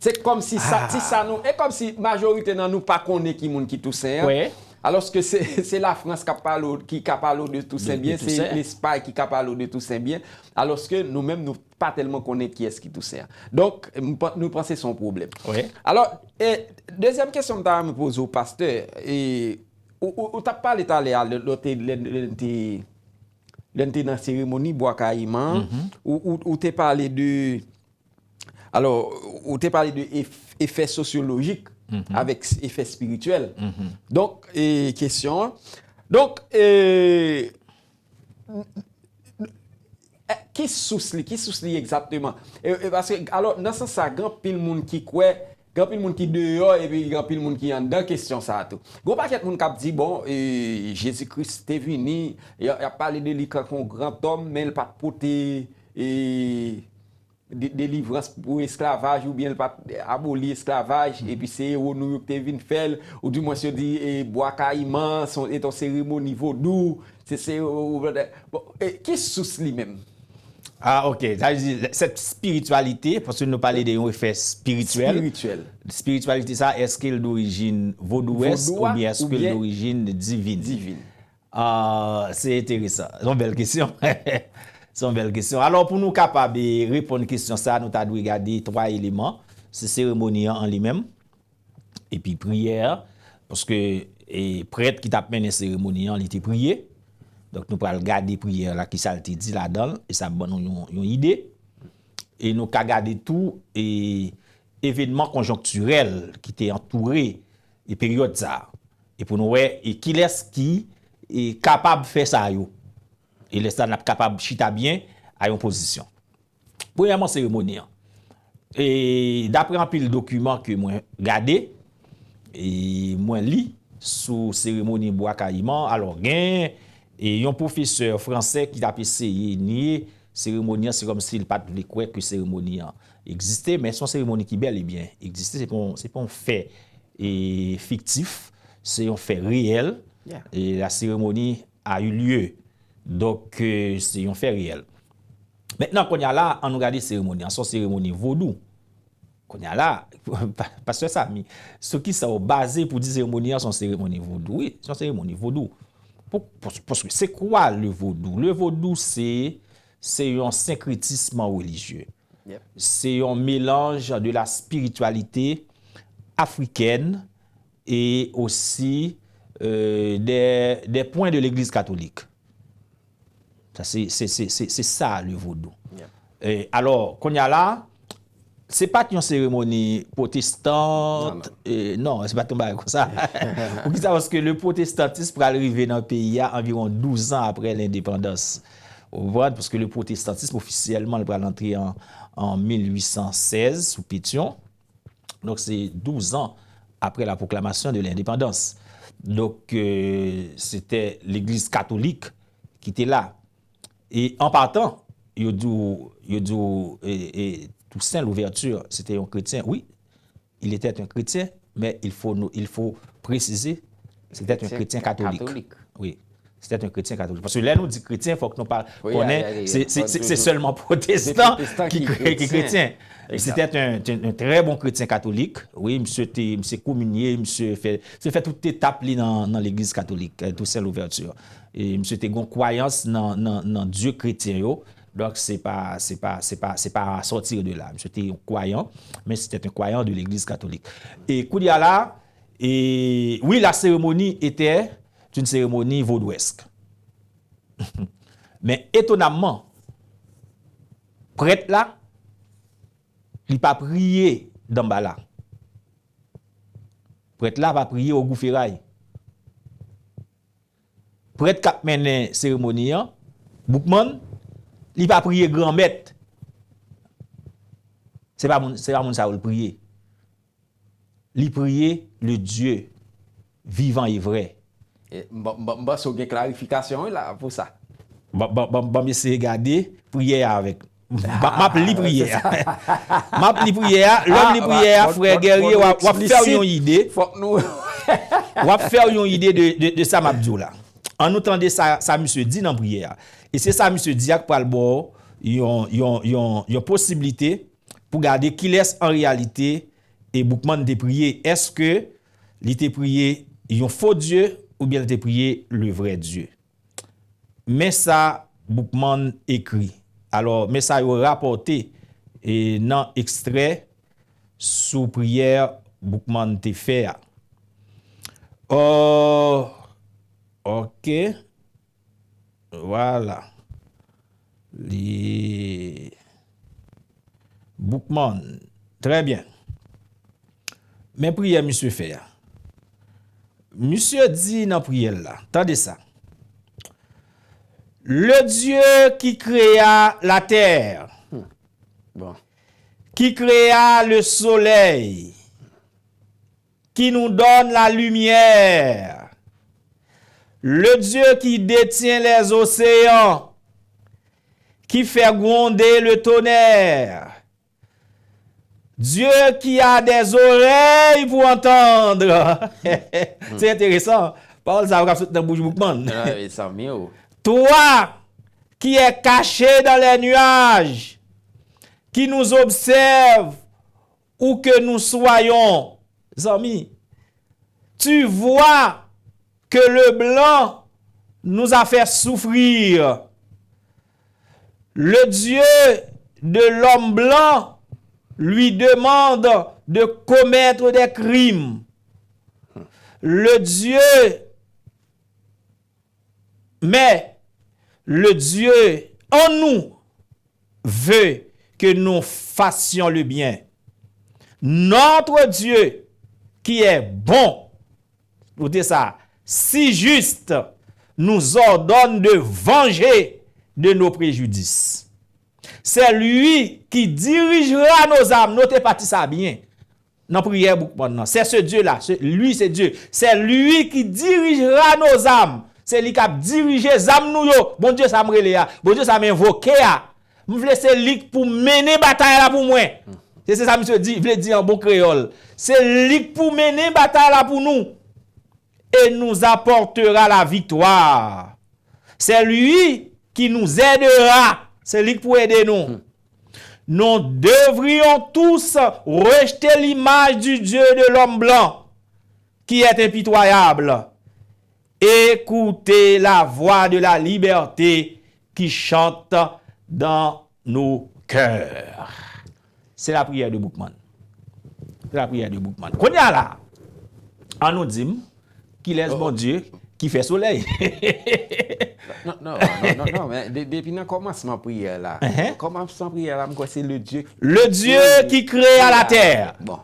se kòmsi sa, ti sa nou, e kòmsi majorite nan nou pa konnen ki moun ki Tousen an. Wi. Alòske se, se Lafrans k ap pale w, ki ka pale w de Tousen De, byen, de se Tousen. Lespay ki ka pale w de Tousen byen. Alòske nou menm, nou pa tèlman konnen kiyès ki Tousen an. Donk, m pa, nou panse se yon pwoblèm. Wi. Alò, e, dezyèm kesyon m ta renmen poze w, pastè, e, ou, ou, ou t ap pale talè a, lè, lè w te, lè, lè n te, lè n te nan seremoni Bwa Kayiman an, ou, ou, ou te pale de, alò, ou te pale de ef-, efè sosyolojik avèk s-, efè espirityèl. Donk, e, kesyon an. Donk, e, n-, n-, e, ki sous li, ki sous li egzakteman? E, e, paske, alò, nan sans sa, gen anpil moun ki kwè, gen anpil moun ki deyò, epi gen anpil moun ki anndan kesyon sa a tou. Gen yon pakèt moun k ap di, bon, e, Jezi Kris te vini, y a, y ap pale de li tankou yon grantòm, men l pa t pote, e, de-, delivrans pou esklavaj oubyen l pa t aboli esklavaj, epi se ewo nou yo ki te vin fè l, oudimwens yo di, e, Bwa Kayiman se yon, se yon seremoni vodou, se, se, bon, e, ki sous li menm? Ah, ok. Sa vle di, cette spiritualité, paske nou pale de yon efè espirityèl. Espirityèl. Spiritualité sa, èske l dorijin vodouwès Vodou a oubyen èske l oubyen dorijin divin? Divin. Ah, se enteresan. Se yon bèl kesyon. Se yon bèl kesyon. Alò, pou nou kapab, e, reponn kesyon sa, nou ta dwe gade twa eleman. Se seremoni an an li menm, epi priyè, paske, e, prèt ki t ap mennen seremoni an, li te priye. Donk, nou pral gade priyè la, ki sa l te di ladan l, e sa ap ban nou yon, yon ide. E nou ka gade tou, e, evenman konjonktirèl ki te antoure, e, peryòd sa a. E pou nou wè, e, kilès ki, e, kapab fè sa yo. E lè sa, n ap kapab chita byen a yon pozisyon. Premyèman, seremoni an. E daprè anpil dokiman ke mwen gade, e mwen li sou seremoni Bwa Kayiman, alò, gen, e, yon pwofesè fransè ki t ap eseye nye seremoni an, se kòmsi l pa t vle kwè ke seremoni an egziste, men se yon seremoni ki bèl e byen egziste, se pa yon, se pa yon fè, e, fiktif, se yon fè reyèl. Yeah. E la cérémonie a eu lieu. Donk, e, se yon fè reyèl. Mentnan, kounye a la, an nou gade seremoni an. Se yon seremoni vodou. Kounye a la, pa-, pastè Samy, sou ki sa w baze pou di seremoni an se yon seremoni vodou? Wi, se yon seremoni vodou. Pou, pou, paske c'est quoi le vodou? Le vodou, se, se yon senkretism relijye. Yep. Se yon mélange de la spiritualité africaine et aussi, euh, des, des points de l'Église catholique. Sa se, se, se, se, se sa, le vodou. Yeah. E, alò, kounye a la, se pa t yon seremoni pwotestan, e, non, se pa t yon bagay konsa. Poukisa? Paske le pwotestantis pral rive nan peyi a anviwon douz an apre lendepandans. Ou konprann? Paske le pwotestantis, ofisyèlman, li pral antre an, an mil uit san sèz sou Petyon. Donk, se douz an apre la proclamation de l'indépendance. Donk, euh, se te legliz katolik ki te la. E an patan, yo di w, yo di w, e, e, Toussaint Louverture, se te yon kretyen. Oui, il était un chrétien, mais il faut, nous- il faut préciser, c'était un Chrétien chrétien catholique. Katolik. Oui, c'était un chrétien catholique. Paske lè nou di kretyen, fòk nou pa Oui, konnen, y a- y a- se- se- fòk se- nou- se sèlman se pwotestan pwotestan ki ki kre- ki kretyen. kretyen. C'était un, un, un très bon chrétien catholique. Oui, misye te, misye kominye, misye fè, misye fè tout etap li nan, nan legliz katolik, euh, Toussaint Louverture. E misye te gon kwayans nan, nan, nan Dye kretyen yo. Donk, se pa, se pa, se pa, se pa à sortir de là. Misye te yon kwayan, men se te yon kwayan de legliz katolik. E kounye a la, e, oui, la cérémonie était une cérémonie vaudouesque. Men etonamman, prèt la, li pa priye Danbala. Prèt la pa priye ogou feray. Prèt k ap mennen seremoni an, Boukmann, li pa priye Granmèt. Se pa moun, se pa moun sa yo l priye. Li priye le Dieu vivant et vrai. E, m, m, m panse w gen klarifikasyon wi la pou sa. Ban m eseye gade priyè a avèk. M ap li priyè a. M ap li priyè a. Lè m li priyè a, frè Guerrier, w ap fè w yon ide. W ap fè w yon ide de, de, de sa m ap di w la. An nou tande sa, sa misye di nan priyè a. E se sa misye di a k pral ba w yon, yon, yon, yon posiblite pou gade kilès an reyalite e Boukmann te priye. Èske li te priye yon fo Dye oubyen li te priye le vrè Dye? Men sa Boukmann ekri. Alò, men sa yo rapòte e nan ekstrè sou priyè Boukmann te fè a. Oh, ok. Vwala. Li Boukmann. Trè byen. Men priyè misye fè a. Misye di nan priyè l la, tande sa. Le Dieu qui créa la terre, Bon. qui créa le soleil, qui nous donne la lumière, le Dieu qui détient les océans, qui fait gronder le tonnerre, Dieu qui a des oreilles pour entendre. Se enteresan. Pawòl sa yo k ap sot nan bouch Boukmann. Ah, mezanmi, oh. Toi qui es caché dans les nuages, qui nous observe où que nous soyons. Zanmi, tu vois que le blanc nous a fait souffrir. Le Dieu de l'homme blanc lui demande de commettre des crimes. Le Dieu, mais le Dieu en nous veut que nous fassions le bien. Notre Dieu, qui est bon, écoutez ça, si juste, nous ordonne de venger de nos préjudices. C'est lui qui dirigera nos âmes. Note pati sa byen. Nan priyè Boukmann nan. C'est ce Dieu-là. C'est lui, c'est Dieu. C'est lui qui dirigera nos âmes. Se li k ap dirije zam nou yo. Bondye sa m rele a. Bondye sa m envoke a. M vle se li k pou mennen batay la pou mwen. Se, se sa misye di, vle di an bon kreyòl. Se li k pou mennen batay la pou nou. Et nous apportera la victoire. C'est lui qui nous aidera. Se li k pou ede nou. Nous devrions tous rejeter l'image du Dieu de l'homme blanc qui est impitoyable. Écoutez la voix de la liberté qui chante dans nos cœurs. Se lapriyè de Boukmann. Se lapriyè de Boukmann. Kounye a la, an nou di m, kilès Bondye ki fè solèy? Non, non, non, non, non, men de- depi nan kòmansman priyè la, kòmansman priyè la, m kwè se le Dieu Le Dieu qui créa la terre. Bon.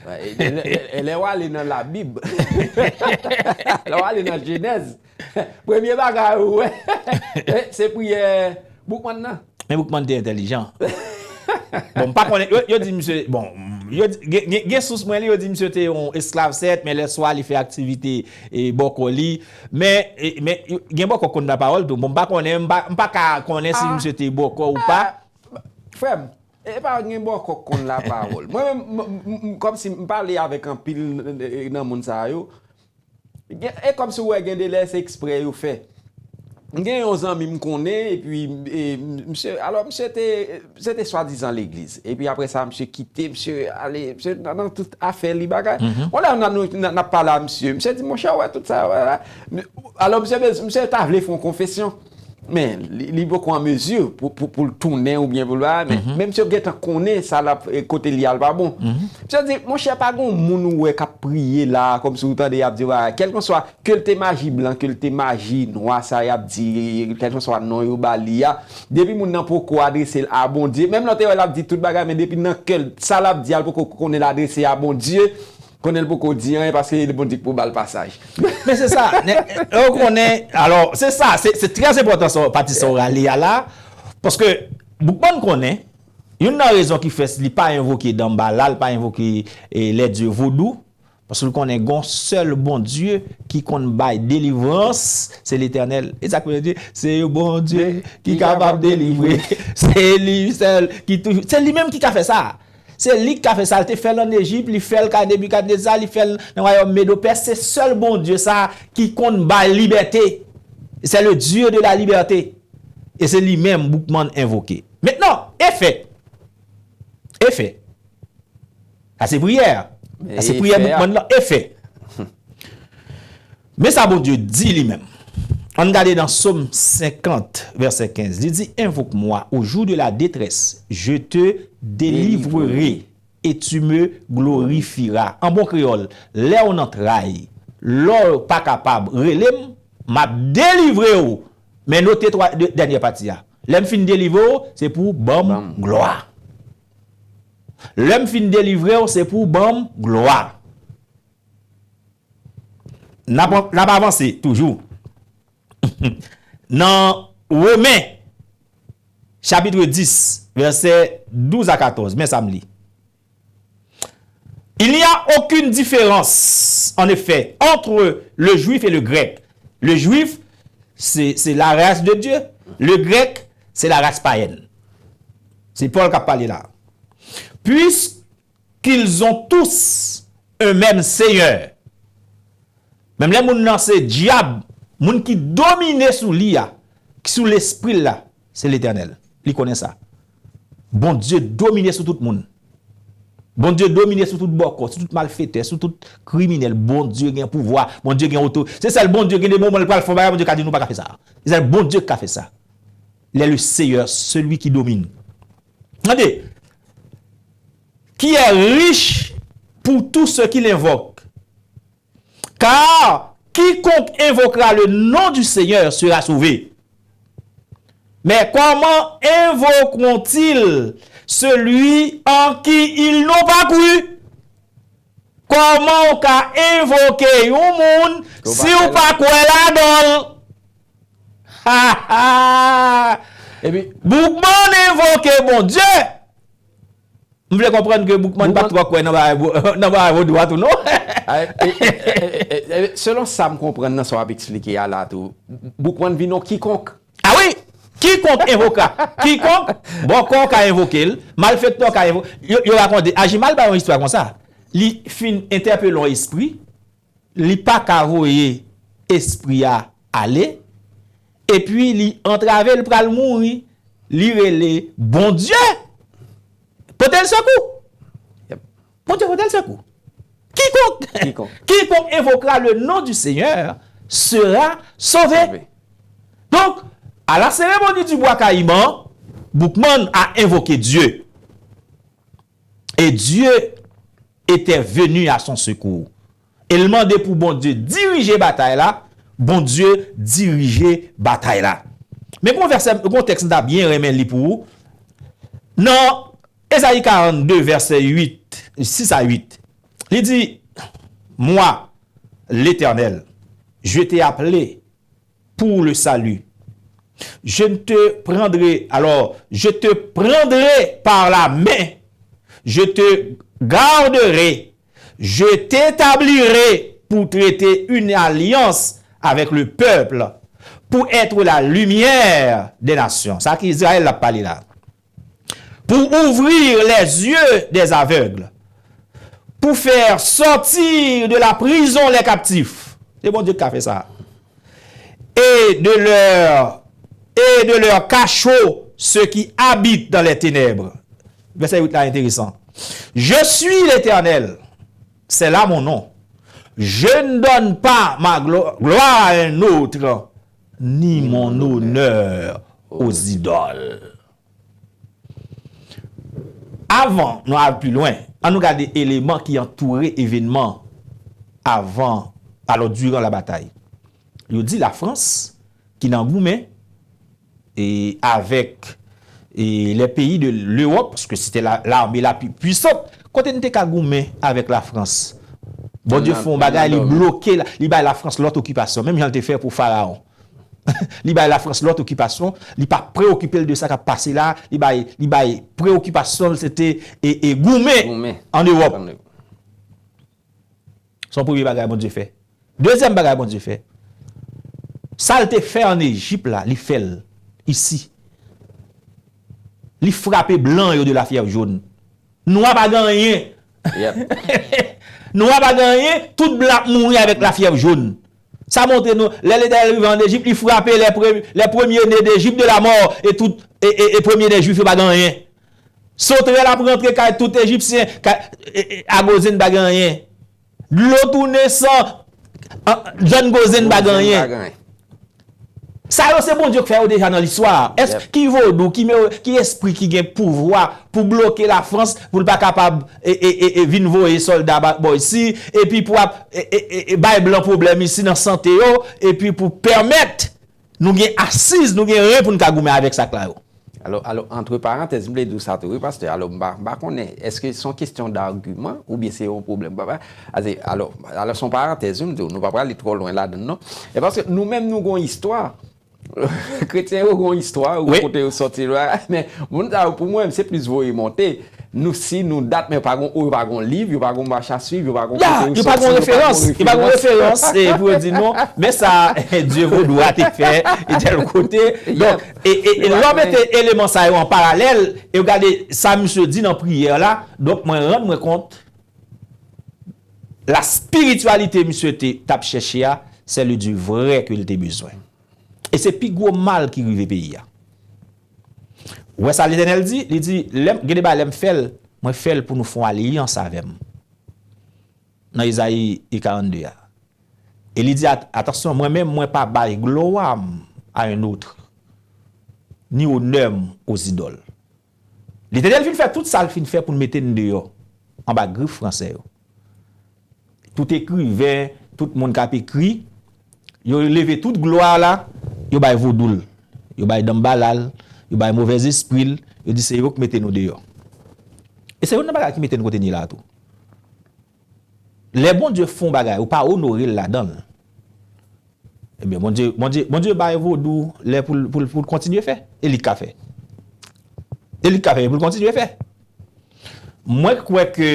E lè w ale nan Labib, lè w ale nan Jenèz, premye bagay ou wè, se priyè Boukmann nan. Men Boukmann te entèlijan. Bon, m pa konnen, yo, yo di misye, bon, yo di- gen, gen, gen sous mwen li, yo di misye te yon esklav sèt, men lèswa li fè aktivite e bòkò li. Men, e, men gen bòkò k konn lapawòl tou. Bon, m pa konnen, m pa, m pa ka konnen si misye te bòkò ou pa. Frè m, e pa gen bòkò k konn lapawòl. Mwen menm, m- m- m- kòmsi m pale avèk anpil nan moun sa yo. Gen- E kòmsi w wè gen de lè se eksprè yo fè. M gen yon zanmi m konnen, epi e, m- misye, alò misye te, misye te swadizan legliz. Epi apre sa, misye kite, misye ale, misye nan, nan tout afè li bagay. Yon lè n ap pale a misye, misye di, monchè, w wè tout sa, wè la. Alò misye, misye ta vle fè yon konfesyon. Men, li, li poko an mezi pou, pou, pou l tounen oubyen pou l bagay, men, men misye gentan konnen sa l ap, e, kote li al pa bon. Misye di, monchè, pa gen yon moun ou wè k ap priye la, kòmsi ou tande y ap di bagay, kèlkanswa, ke l te maji blan, ke l te maji nwa, sa y ap di, kèlkanswa non yo ba li a, depi moun nan poko adrese l a Bondye, menm lè w te wè l ap di tout bagay, men depi nan kè l, sa l ap di a, l poko konnen l adrese a Bondye, Konnen l poko di anyen paske Bondye k pou ba l pasaj. Men se sa, ou konnen, alò, se sa, se trè enpòtan sa, pati sa w rale a la, paske Boukman konnen, youn nan rezon ki fè li pa envoke Danbala, li pa envoke lè dye vodou, paske l konnen gon sèl Bondye ki konn bay delivrans, se Letènèl. E sa k vle di, se yon Bondye ki kapab delivre. Se li sèl ki toujou, se li menm ki ka fè sa. Se li k ka fè sa, l te fè l ann Ejip, li fè l kay Nebikadneza, li fè l nan wayòm Medo Pès, se sèl Bondye sa ki konn bay libète. C'est le Dieu de la liberté. E se li menm Boukman envoke. Mentnan, efè. Efè. Sa se priyè. Sa se priyè Boukman lan, efè. Men sa Bondye di li menm. Ann gade nan Sòm senkant, vèsè kenz. Li di, invoque-moi au jour de la détresse, je te délivrerai et tu me glorifieras. An bon kreyòl, lè w nan tray, lè w pa kapab, rele m, m ap delivre w. Men note twa dènyè pati a. Lè m fin delivre w, se pou w ban m glwa. Lè m fin delivre w, se pou w ban m glwa. N ap avanse toujou. Nan Women, chapitre dix, vèsè douz a katòz, men sa m li. Il n'y a aucune différence, en effet, entre le juif et le grec. Le juif, c'est la race de Dieu. Le grec, c'est la race païenne. C'est Paul qui a parlé là. Puisque qu'ils ont tous un même Seigneur. Menm lè moun nan se dyab, moun ki domine sou li a, ki sou lespri l la, se Letènèl. Li konnen sa. Bondye domine sou tout moun. Bondye domine sou tout bòkò, sou tout malfetè, sou tout kriminèl. Bondye gen pouvwa, Bondye gen oto. Se sèl Bondye gen de moman l pral fè yon bagay, Bondye ka di nou pa ka fè sa. Se sèl Bondye ki ka fè sa. Il est le Seigneur, celui qui domine. Tande, qui est riche pour tous ceux qui l'invoquent. Car quiconque invoquera le nom du Seigneur sera sauvé. Mais comment invoqueront-ils celui en qui ils n'ont pas cru? Kòman w ka envoke yon moun si w pa kwè ladan l? Boukman envoke Bondye. M vle konprann ke Boukman pa t twò kwè nan bagay vodou a tou non. Selon sa m konprann nan sa w ap eksplike a la tou, Boukman vin yon kikonk. A wi! Kikonk envoka, kikonk bòkò ka envoke l, malfektè ka envoke l. Yo rakonte, Ajimal bay yon istwa konsa. Li fin entèpele yon espri, li pa ka voye espri a ale, epi li antrave l pral mouri, li rele Bondye pote l sekou. Bondye pote l sekou. Quiconque, quiconque invoquera le nom du Seigneur sera sauvé. Donc, à la cérémonie du bois caïman, Boukman a invoqué Dieu. Et Dieu était venu à son secours. E l mande pou Bondye dirije batay la, Bondye dirije batay la. Men gon vèsè, gon tèks m ta byen renmen li pou ou. Nan Ezayi karannde, vèsè uit, sis a uit, li di, Moi, l'Éternel, je t'ai appelé pour le salut. Je ne te prendrai, alors, je te prendrai par la main, je te garderai, je t'établirai pour traiter une alliance avec le peuple, pour être la lumière des nations. Sa ki Izrayèl l ap pale la. Pour ouvrir les yeux des aveugles, pour faire sortir de la prison les captifs. Se Bondye ki ka fè sa. Et de leur, et de leur cachot ceux qui habitent dans les ténèbres. Vèsè uit la enteresan. Je suis l'Éternel, c'est là mon nom. Je ne donne pas ma glo- gloire à un autre, ni mon honneur aux idoles. Avan nou al pi lwen, ann nou gade eleman ki antoure evènman avan, alò, diran labatay. Yo di Lafrans, ki nan goumen e avèk e les pays de l'Europe, paske se te la, l'armée la plus puissante, kote n te ka goumen avèk Lafrans. Bondye fè yon bagay, li bloke, li bay Lafrans lòt okipasyon, menm jan l te fè pou Farawon. Li bay Lafrans lòt okipasyon, li pa preokipe l de sa k ap pase la, li bay, li bay preokipasyon l se te e, e goumen ann Ewòp. Se yon premye bagay Bondye fè. Dezyèm bagay Bondye fè, sa l te fè ann Ejip la, li fè l isi. Li frape blan yo de lafyèv jòn. Nwa pa gen anyen. Nwa pa gen anyen, tout blan ap mouri avèk lafyèv jòn. Sa montre nou, lè Letènèl rive ann Ejip, li frape les pre- les premiers-nés d'Égypte de la mort, e tout, e, e, e premye ne jwif yo pa gen anyen. Sotrèl ap rantre kay tout Ejipsyen, kay, e, e, a Gozen pa gen anyen. Dlo tounen san, an, John Gozen pa gen anyen. Sa yo se Bondye k fè yo deja nan listwa. Èske ki vodou, ki, ki espri ki gen pouvwa pou bloke Lafrans, pou l pa kapab e, e, e, e vin voye sòlda bò isi, epi pou ap e, e, e, e bay blan pwoblèm isi nan sante yo, epi pou pèmèt nou gen asiz, nou gen ren pou n ka goumen avèk sa k la yo. Alò, alò, antre parantèz, m vle di w sa tou, wi, pastè. Alò, m pa, m pa konnen, èske se yon kesyon dagiman oubyen se yon pwoblèm? Papa, ase, alò, alò, se yon parantèz, wi, m di w, nou pa prale twò lwen ladan l, non. E paske nou menm, nou gon istwa. Kretyen yo gon istwa, ou kote yo sòti la. Men, moun sa yo, pou mwen, se plis voye monte. Nou si, nou dat, men yo pa gon, yo pa gon liv, yo pa gon mach a swiv, yo pa gon kote yo sòti, yo pa gon referans. Yo pa gon referans, e pou yo di non, men sa, dye vodou a te fè, e tèl kote. Donk, e, e, e lè w mete eleman sa yo an paralèl, e w gade sa misye di nan priyè la, donk mwen rann mwen kont, la spiritualité misye te, t ap chèche a, c'est le Dieu vrai ke l te bezwen. E se pi gwo mal ki rive peyi a. Ou wè sa Letènèl di? Li di, lè m, gen de bagay lè m fè l, mwen fè l pou nou fè yon alyans avè m. Nan Ezayi karannde a. E li di, at- atansyon, mwen menm, mwen pa bay glwa m a un autre, ni onè m aux idoles. Letènèl fin fè tout sa l fin fè pou l mete n deyò, anba grif fransè yo. Tout ekriven, tout moun k ap ekri, yo leve tout glwa la, yo bay vodou l, yo bay danmbala l, yo bay movèzespri l, yo di se yo k mete nou deyò. E se youn nan bagay ki mete n kote n ye la a tou. Lè Bondye fè yon bagay, ou pa onore l ladan l. Ebyen, Bondye, Bondye, Bondye bay vodou lè pou l, pou l, pou l kontinye fè. E li k ka fè. E li k ka fè, e pou l kontinye fè. Mwen kwè ke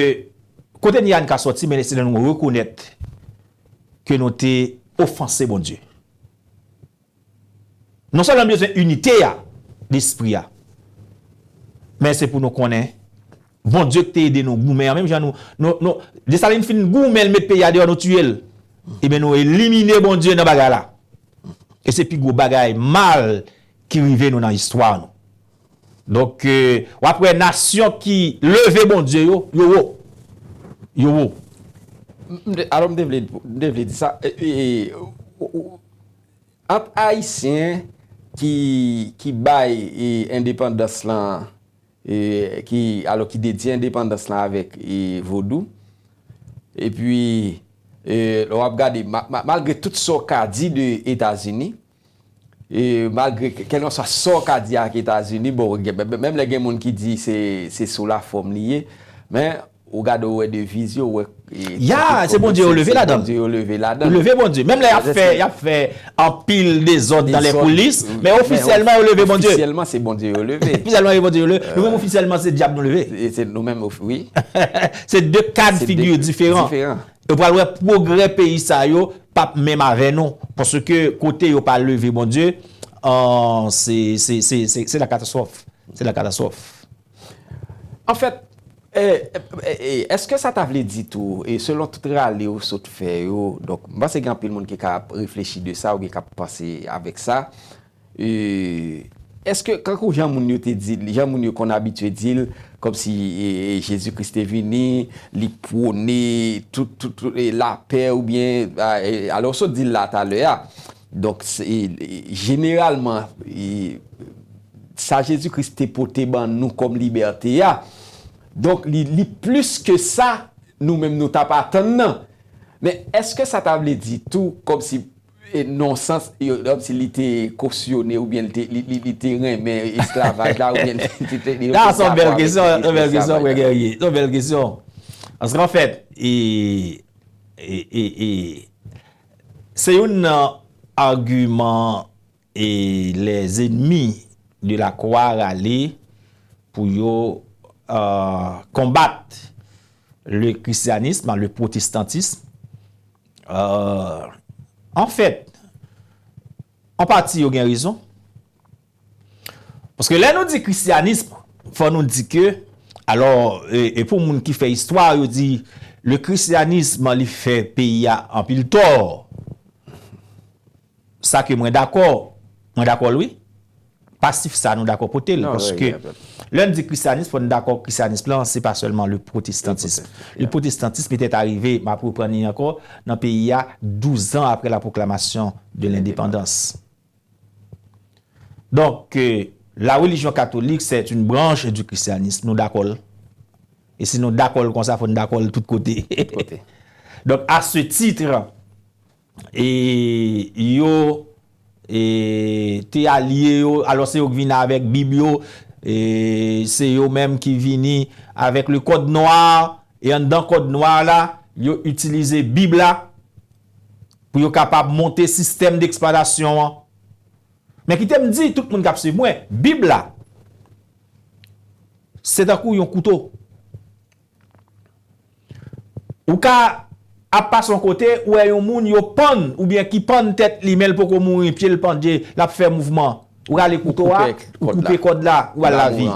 kote n ye a n ka sòti, men se lè nou rekonèt ke nou te ofanse Bondye. Non sèlman n bezwen inite a, lespri a, men se pou nou konnen Bondye ki te ede nou goumen an, menm jan nou, nou, nou, Desalin fin goumen, l met peyi a deyò, nou tiye l. Ebyen, nou elimine Bondye nan bagay la. E se pi gwo bagay mal ki rive nou nan istwa nou. Donk, e, w ap wè nasyon ki leve Bondye yo, yo wo. Yo wo. M te, alò, m te vle, m te vle di sa. E, e, e, ou, ou, ant Ayisyen ki, ki bay, e, endepandans lan, e, ki, alò, ki dedye endepandans lan avèk, e, vodou. Epi, e, lè w ap gade, ma- ma- malgre tout sa w ka di de Etazini, e, malgre ke- kèlkanswa sa w ka di ak Etazini, bon, gen- men- menm lè gen moun ki di se, se sou lafòm li ye, men ou gade, ou wè deviz yo, ou wè, e, ya, se Bondye yo leve ladan l. Bondye yo leve ladan l. Yo leve Bondye. Menm lè y ap fè, y ap fè anpil dezòd nan lèkoulis, men ofisyèlman yo leve Bondye. Ofisyèlman se Bondye yo leve. Ofisyèlman se Bondye yo leve. Nou menm ofisyèlman se dyab nou leve. E se nou menm, wi. Se de kad figi diferan. Yo pral wè pwogrè peyi sa yo p ap menm avè nou. Paske kote yo pa leve Bondye, an, se, se, se, se, se la katastwòf. Se la katastwòf. Anfèt, e, e, e, èske sa ta vle di tou, e selon tout rale ou sot fè yo, donk, m panse gen anpil moun ki ka ap reflechi de sa oubyen k ap panse avèk sa, e, èske, kankou jan moun yo te di, jan moun yo konn abitye di l, kòmsi, e, e, Jezi Kris te vini, li pwone tout, tout, tout, e, lapè oubyen, a, e, alò, w sot di l la talè a. Donk, se, e, e, jeneralman, e, sa Jezi Kris te pote ban nou kòm libète a. Donk, li, li plis ke sa, nou menm nou t ap atann nan. Men, èske sa ta vle di tou, kòmsi, e, nan yon sans, yo, kòmsi li te kosyone, oubyen li te, li, li, li te renmen esklavaj la, oubyen li te, li te, li te... Sa, se yon bèl kesyon, se yon bèl kesyon, frè Guerrier. Se yon bèl kesyon. Paske, anfèt, e, e, e, e, se youn nan agiman e les ennemis de la croix rale pou yo euh, konbat le christianisme, le protestantisme. Euh, an fèt, an pati yo gen rezon. Paske lè nou di christianisme, fò nou di ke, alò, e, e pou moun ki fè istwa, yo di le christianisme li fè peyi a anpil tò. Sa ke mwen dakò, mwen dakò l wi. Pasif sa nou dakò pote l. Paske lè n di christianisme, fò n dakò christianisme lan, se pa sèlman le protestantisme. Le protestantisme était arrivé, m ap reprann li ankò, nan peyi a douz an apre la proclamation de l'indépendance. Donc, euh, la religion catholique, c'est une branche du christianisme. Nou dakò l. E si nou dakò l konsa, fò n dakò l tout kote. Donc, à ce titre, e yo e, te alye yo, alò se yo k vin avèk Bib yo, e se yo menm ki vini avèk le kòd nwa, e anndan kòd nwa la, yo itilize Bib la pou yo kapab monte sistèm deksplwatasyon an. Men kite m di tout moun k ap swiv mwen, Bib la, se tankou yon kouto. Ou ka ap pase yon kote, ou wè yon moun yo pann, oubyen ki pann tèt li, men l poko mouri, pye l pandye, l ap fè mouvman. Ou rale kouto a, ou koupe kòd la, ou al lavi.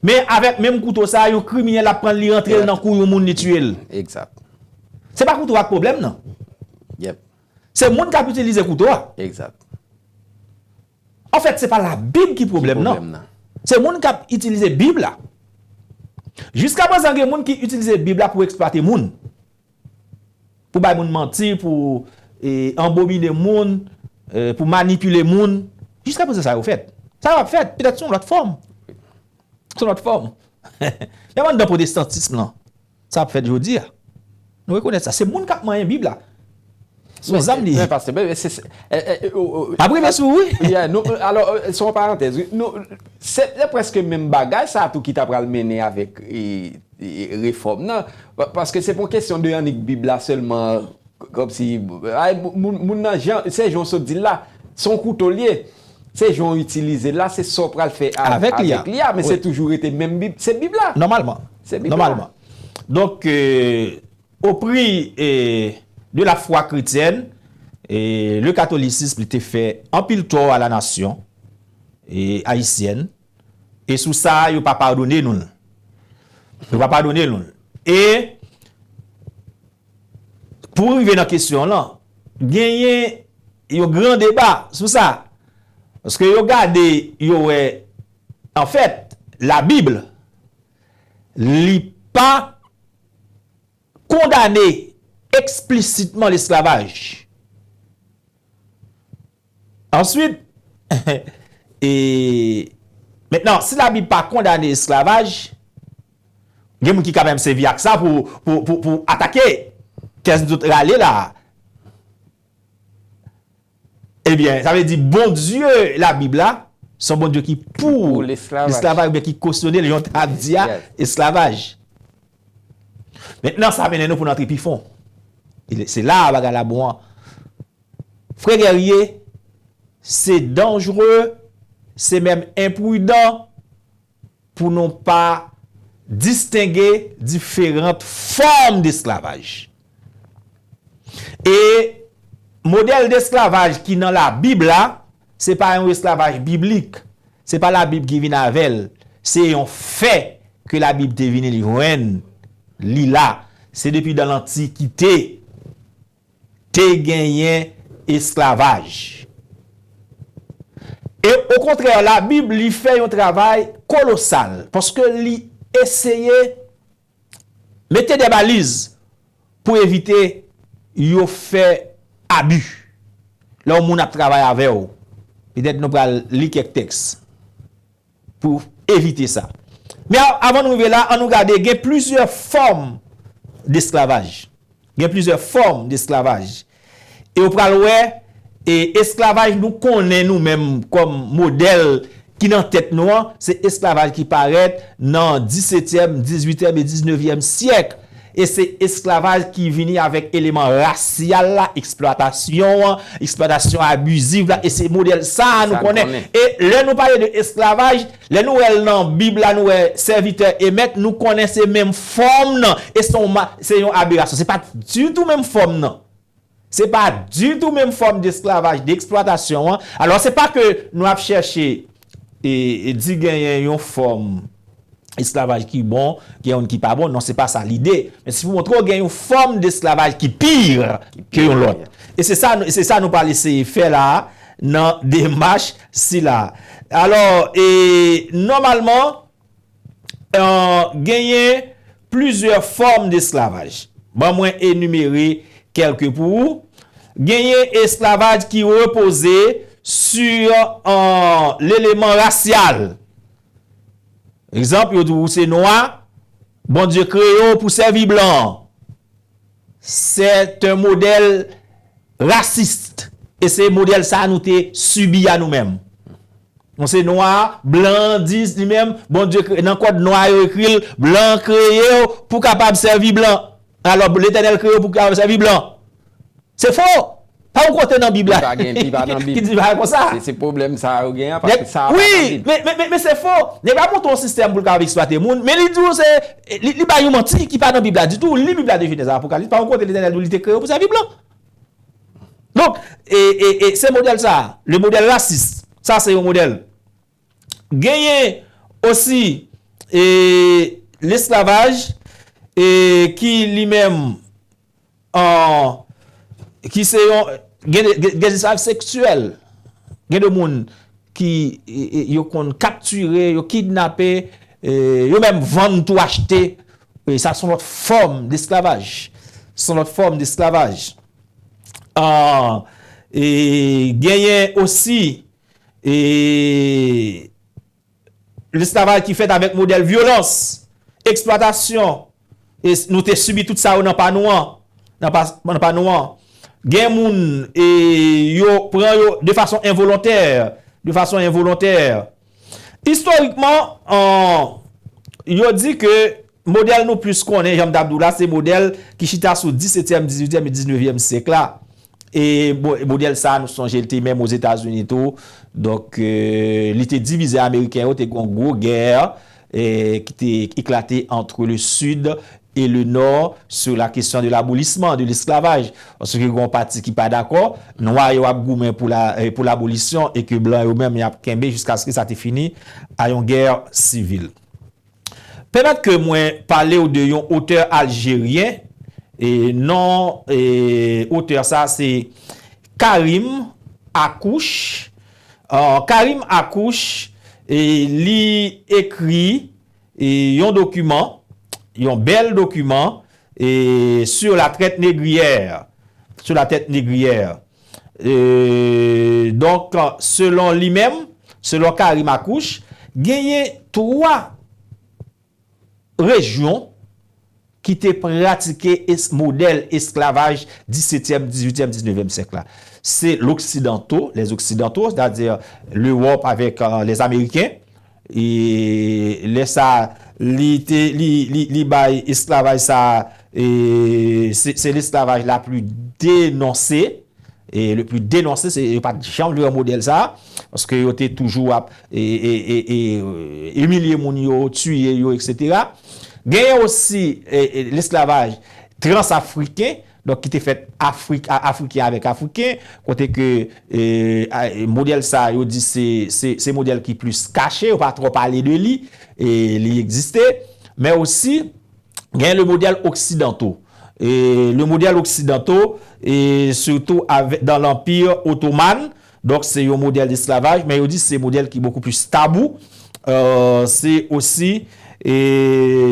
Men avèk menm kouto sa, yon kriminèl ap pran l, li rantre l nan kou yon moun, li tiye l. Se pa kouto a k pwoblèm nan. Se moun k ap itilize kouto a. Anfèt, se pa Labib ki pwoblèm nan. Se moun k ap itilize Bib la. Jiskaprezan, gen moun ki itilize Bib la pou eksplwate moun. Pou bay moun manti, pou e, anbomine moun, e, pou manipile moun. Jiskaprezan, sa yo fèt. Sa yo ap fèt, petèt sou yon lòt fòm. Sou yon lòt fòm. Menm anndan pwotestantism lan. Sa ap fèt jodi a. Nou rekonèt sa. Se moun k ap manyen Bib la. Se yon zam li ye. Men, pastè, men, se, se, e, e, o, o, m ap rive sou ou, wi. Yeah, nou, alò, e, se yon parantèz, wi. Nou, se, se prèske menm bagay sa tou ki ta pral mennen avèk e, e, refòm nan. Pa, paske se pa yon kesyon de annik Bib la sèlman, kòmsi, ay, moun, moun nan, jan, se jan w sot di l la, se yon kouto l ye. Se jan w itilize l la, se sa w pral fè a, avèk li a, men se toujou rete menm Bib, se Bib la. Nòmalman. Se Bib la. Nòmalman. Donk, e, au prix e, de la foi chrétienne, e, le catholicisme te fè anpil tò a la nasyon e, ayisyèn. E sou sa, yo pa padone nou l. Yo pa padone nou l. E pou rive nan kesyon w lan, genyen yon gran deba sou sa. Paske yo gade, yo wè, anfèt, Labib, li pa kondane eksplisitman lesklavaj. Answit, e, mentnan, si Labib pa kondane esklavaj, gen moun ki ka menm sèvi ak sa pou, pou, pou, pou atake tèz nou tout rale la a. Ebyen, sa vle di Bondye Labib la, se yon Bondye ki pou lesklavaj, oubyen ki kosyone l, jan w t ap di a, esklavaj. Mentnan, sa mennen nou pou n antre pi fon. E se la a bagay la bon an. Frè Guerrier, se danjere, se menm enpridan pou nou pa distenge diferan fòm desklavaj. E modèl desklavaj ki nan Labib la, se pa yon esklavaj biblik. Se pa Labib ki vin avè l. Se yon fè ke Labib te vin jwenn li la. Se depi dan lantikite te genyen esklavaj. E okontrè, Labib, li fè yon travay kolosal, paske li eseye mete de baliz pou evite yo fè abi. Lè yon moun ap travay avè w, petèt nou pral li kèk tèks pou evite sa. Men a-, avan nou rive la, ann nou gade, gen plizyè fòm desklavaj. Gen plizyè fòm desklavaj. E w pral wè, e esklavaj nou konnen nou menm kòm modèl ki nan tèt nou an, se esklavaj ki parèt nan disetyèm, dizuityèm e diznevyèm syèk. E se esklavaj ki vini avèk eleman rasyal la, eksplwatasyon an, eksplwatasyon abiziv la, e se modèl sa a nou konnen. E lè nou pale de esklavaj, lè nou wè l nan Bib la, nou wè sèvitè e mèt, nou konnen se menm fòm nan, e se yon, se yon aberasyon. Se pa ditou menm fòm nan. Se pa ditou menm fòm desklavaj, deeksplwatasyon an. Alò, se pa ke nou ap chèche e, e di genyen yon fòm esklavaj ki bon, gen youn ki pa bon. Non, se pa sa lide. Men se pou montre w gen yon fòm desklavaj ki pi ke yon lòt. E se sa, se sa nou pral eseye fè la a, nan demach sila. Alò, e, nòmalman, euh, genyen plizyè fòm desklavaj. Ban mwen enimere kèlke pou ou. Genyen esklavaj ki repoze sur, euh, leleman rasyal. Egzanp, yo di w se nwa, Bondye kreye w pou sèvi blan. C'est un modèle raciste. E se modèl sa a nou te sibi a nou menm. Nou se nwa, blan an di li menm, Bondye kre-, nan kòd nwa yo ekri l, blan kreye w pou kapab sèvi blan. Alò, Letènèl kreye w pou kapab sèvi blan. Se fo! Pa yon kote nan Bib la ki di bagay konsa. Se, se pwoblèm sa yo genyen, paske sa pa nan Bib. Wi, men, men, men, men se fo. Nèg la monte yon sistèm pou l kapab eksplwate moun, men li di w se, li, li bay yon manti ki pa nan Bib la ditou. Li Bib la de Jenèz a Apokalis, pa yon kote Letènèl di w li te kreye w pou sèvi blan. Donk, e, e, e se modèl sa, le modèl rasis, sa se yon modèl. Genyen osi, e, lesklavaj, e, ki li menm, an, ki se yon, gen de, gen, gen esklav seksyèl. Gen de moun ki, e, e, yo konn kaptire, yo kidnape, e, yo menm vann tou, achte. E sa se yon lòt fòm desklavaj. Se yon lòt fòm desklavaj. An, e, genyen osi, e, lesklavaj ki fèt avèk modèl vyolans, eksplwatasyon. E s-, nou te sibi tout sa yo nan pa nou an. Nan pa, nan pa nou an. Gen moun, e, yo pran yo de fason envolontè, de fason envolontè. Istorikman, an, yo di ke modèl nou plis konnen, jan m t ap di w la, se modèl ki chita sou disetyèm, dizuityèm e diznevyèm syèk la. E mo-, modèl sa a, nou sonje, li te menm Ozetazini tou. Donk, e, li te divize Ameriken yo, te gen yon gwo gè, e, ki te eklate entre le Sud et le Nord sur la question de l'abolissement de l'esclavage. Paske gen yon pati ki pa dakò, nwa yo ap goumen pou la, e, pou labolisyon e ke blan yo menm y ap kenbe jiskaske sa te fini a yon gè sivil. Pèmèt ke mwen pale w de yon otè aljeryen, e non, e otè sa se Karim Akouch. Euh, Karim Akouch, e li ekri, e yon dokiman, yon bèl dokiman, e sur la traite négrière, sur la traite négrière. E, donk, selon li menm, selon Karim Akouch, genyen twa rejyon ki te pratike es-, modèl esklavaj disetyèm, dizuityèm, diznevyèm syèk la. Se loksidanto, les occidentaux, c'est-à-dire Lewòp avèk, euh, les Américains. E lè sa, li te, li, li, li bay esklavaj sa, e se, se lesklavaj la pli denonse, e le pli denonse, se, yo pa t janm vle wè modèl sa, paske yo te toujou ap, e, e, e, e, e, imilye moun yo, tiye yo, etsetera. Genyen osi, e, e, lesklavaj transafriken, donk ki te fèt Afrik, a, Afriken avèk Afriken, kote ke, e, a, e, modèl sa, yo di se, se, se modèl ki plis kache, yo pa twò pale de li, e li egziste, men osi, gen le modèl oksidanto. E le modèl oksidanto, e sitou avè-, dans l'Empire ottoman, donk se yon modèl desklavaj, men yo di se modèl ki bokou plis tabou. Euh, se osi, e,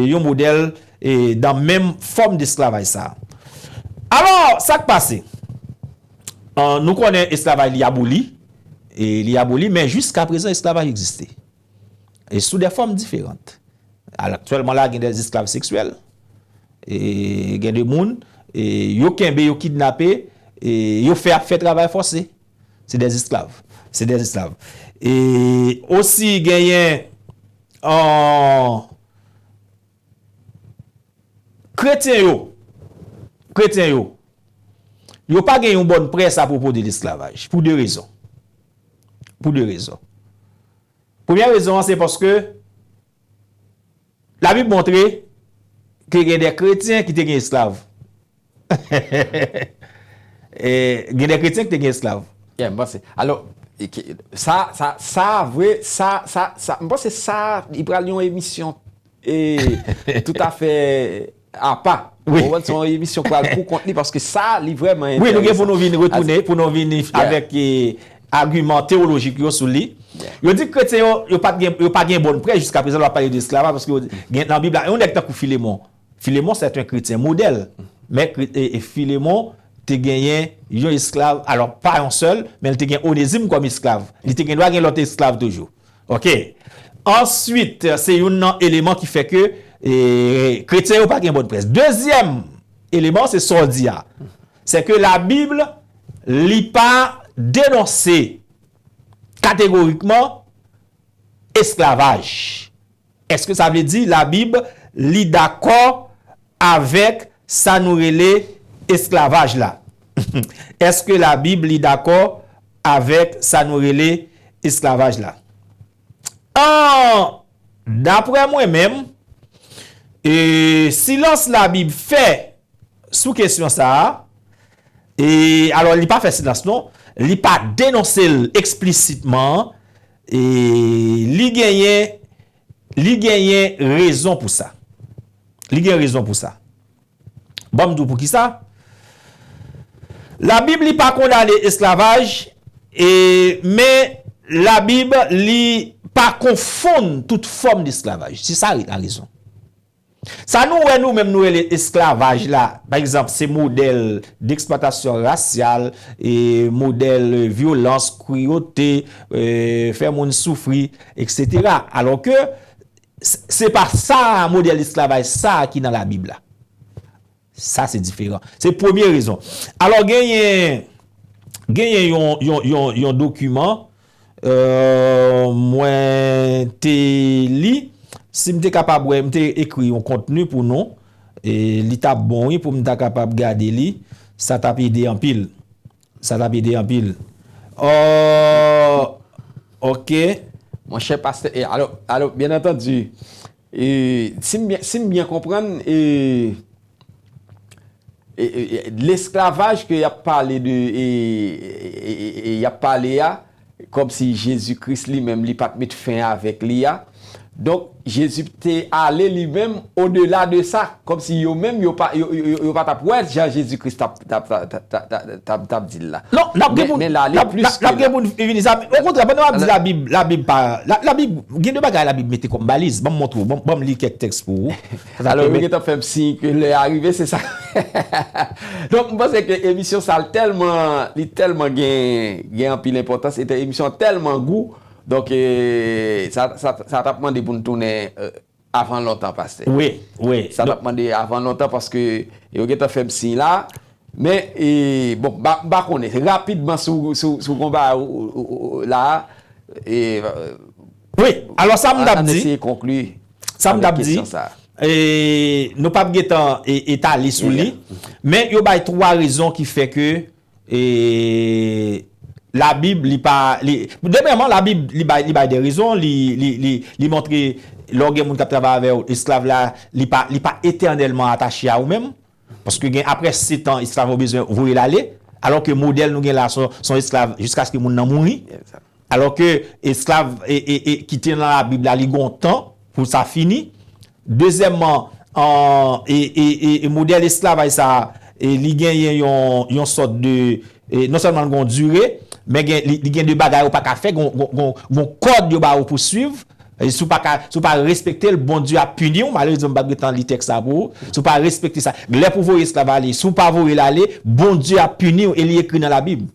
yon modèl, e, dan menm fòm desklavaj sa. Alò, sa k pase? Euh, nou konnen esklavaj li aboli, e li aboli, men jiska prezan esklavaj egziste. E sou de fòm diferan. Al-, aktyèlman la, gen de esklav seksyèl. E gen de moun, e yo kenbe, yo kidnape, e yo fè ap fè travay fòse. Se de esklav. Se de esklav. E osi genyen, an, Kretyen yo, kretyen yo, yo pa gen yon bòn près apwopo de lesklavaj, pou de rezon. Pou de rezon. Premyè rezon an, se paske Labib montre ke gen de kretyen ki te gen esklav. E, gen de kretyen ki te gen esklav. Yeah, m panse. Alò, e ke- sa, sa, sa, vre, sa, sa, sa, m panse sa, li pral yon emisyon e, toutafè apa. Wi. Ou konprann, se yon emisyon pral pou kont li, paske sa, li vrèman enteresan. Wi, nou gen pou nou vin retounen, pou nou vin avèk e, agiman tewolojik yo sou li. Yo di kretyen yo, yo pa t gen, yo pa gen bòn près jiska prezan, lè w ap pale de esklavaj, paske yo di, gen nan Bib la, yon nèg tankou Filemon. Filemon, se te yon kretyen modèl. Men kre- e, e Filemon te genyen yon esklav, alò pa yon sèl, men li te gen Onezim kòm esklav. Li te gen dwa gen lòt esklav toujou. Oke. Answit, se youn nan eleman ki fè ke e, kretyen yo pa gen bòn près. Dezyèm eleman, se sa w di a. Se ke Labib, li pa denonse kategorikman esklavaj. Èske sa vle di Labib, li dakò avèk sa nou rele esklavaj la? Èske Labib, li dakò avèk sa nou rele esklavaj la? An, daprè mwen menm, e, silans Labib fè sou kesyon sa a, e, alò, li pa fè silans non, li pa denonse l eksplisitman, e, li genyen, li genyen rezon pou sa. Li gen rezon pou sa. Ban m di w poukisa. Labib, li pa kondane esklavaj, e, men Labib, li pa konfonn tout fòm desklavaj. Se sa la rezon. Sa nou wè nou menm nou rele esklavaj la, pa egzanp, se modèl deksplwatasyon rasyal, e modèl vyolans, kriyote, e, fè moun soufri, eksetera. Alò ke s- se pa sa modèl esklavaj sa ki nan Labib la. Sa se diferan. Se premye rezon. Alò genyen, genyen yon, yon, yon, yon dokiman, e, mwen te li, si m te kapab wè, m te ekri yon kontni pou nou, e li t ap bon wi pou m ta kapab gade li, sa t ap ede anpil. Sa t ap ede anpil. Oh, oke. Monchè pastè, e, alò, alò, byen antandi, e, si m byen, si m byen konprann, e, e, e, e, lesklavaj ke y ap pale de, e, e, e, e, e, y ap pale a, kòmsi Jezi Kris li menm, li pa t met fen avèk li a. Donk, Jezi te ale li menm odela de sa, kòmsi yo menm, yo pa, yo, yo, yo, yo pa t ap wè jan Jezi Kris t ap, t ap, t ap, t ap, t ap, t ap, t ap di l la. Non, n ap gen Men, pou n, men l ale n ap, plis n ap, n ap gen pou n vin sa. Okontrè, pandan w ap di Labib, Labib pa, La, Labib, gen de bagay Labib mete kòm baliz. Ban m montre w, ban, ban m li kèk tèks pou ou. Sa Alò, yo pèmèt gentan fè m siy ke lè a rive, se sa. Donk, m panse ke emisyon sa, l tèlman, li tèlman gen, gen anpil enpòtans, e te emisyon tèlman gou. Donk, e, sa, sa, sa t ap mande pou n tounen, e, avan lontan, pastè. Wi, wi. Sa t ap mande avan lontan, paske yo gentan fè m siy la. Men, e, bon, m pa, m pa konnen. Rapidman, sou, sou, sou konba ou, ou, ou, ou, la, e, Wi, alò sa m t ap di, eseye konkli sa m t ap di, e, nou p ap gentan e, etale sou li, men yo bay twa rezon ki fè ke, e, Labib, li pa, li, premyèman, Labib, li bay, li bay de rezon, li, li, li, li montre lè w gen moun k ap travay avè w, esklav la, li pa, li pa etènèlman atache a ou menm, paske gen apre sèt an, esklav ou bezwen voye l ale, alò ke modèl nou gen la, se yon, se yon esklav jiskaske moun nan mouri. Alò ke esklav e, e, e, ki te nan Labib la, li gen yon tan pou sa fini. Dezyèmman, an, e, e, e, e modèl esklavaj sa a, e, li genyen yon, yon sòt de, e, non sèlman l gen yon dire, men gen, li, li gen de bagay ou pa ka fè, gon, gon, gon, gon kòd yo ba ou pou swiv. E si w pa ka, si w pa respekte l, Bondye ap pini w. Malerezman, m pa t gentan li tèks sa pou ou. Si w pa respekte sa, lè pou voye esklav ale, si w pa voye l ale, Bondye ap pini w e li ekri nan Labib.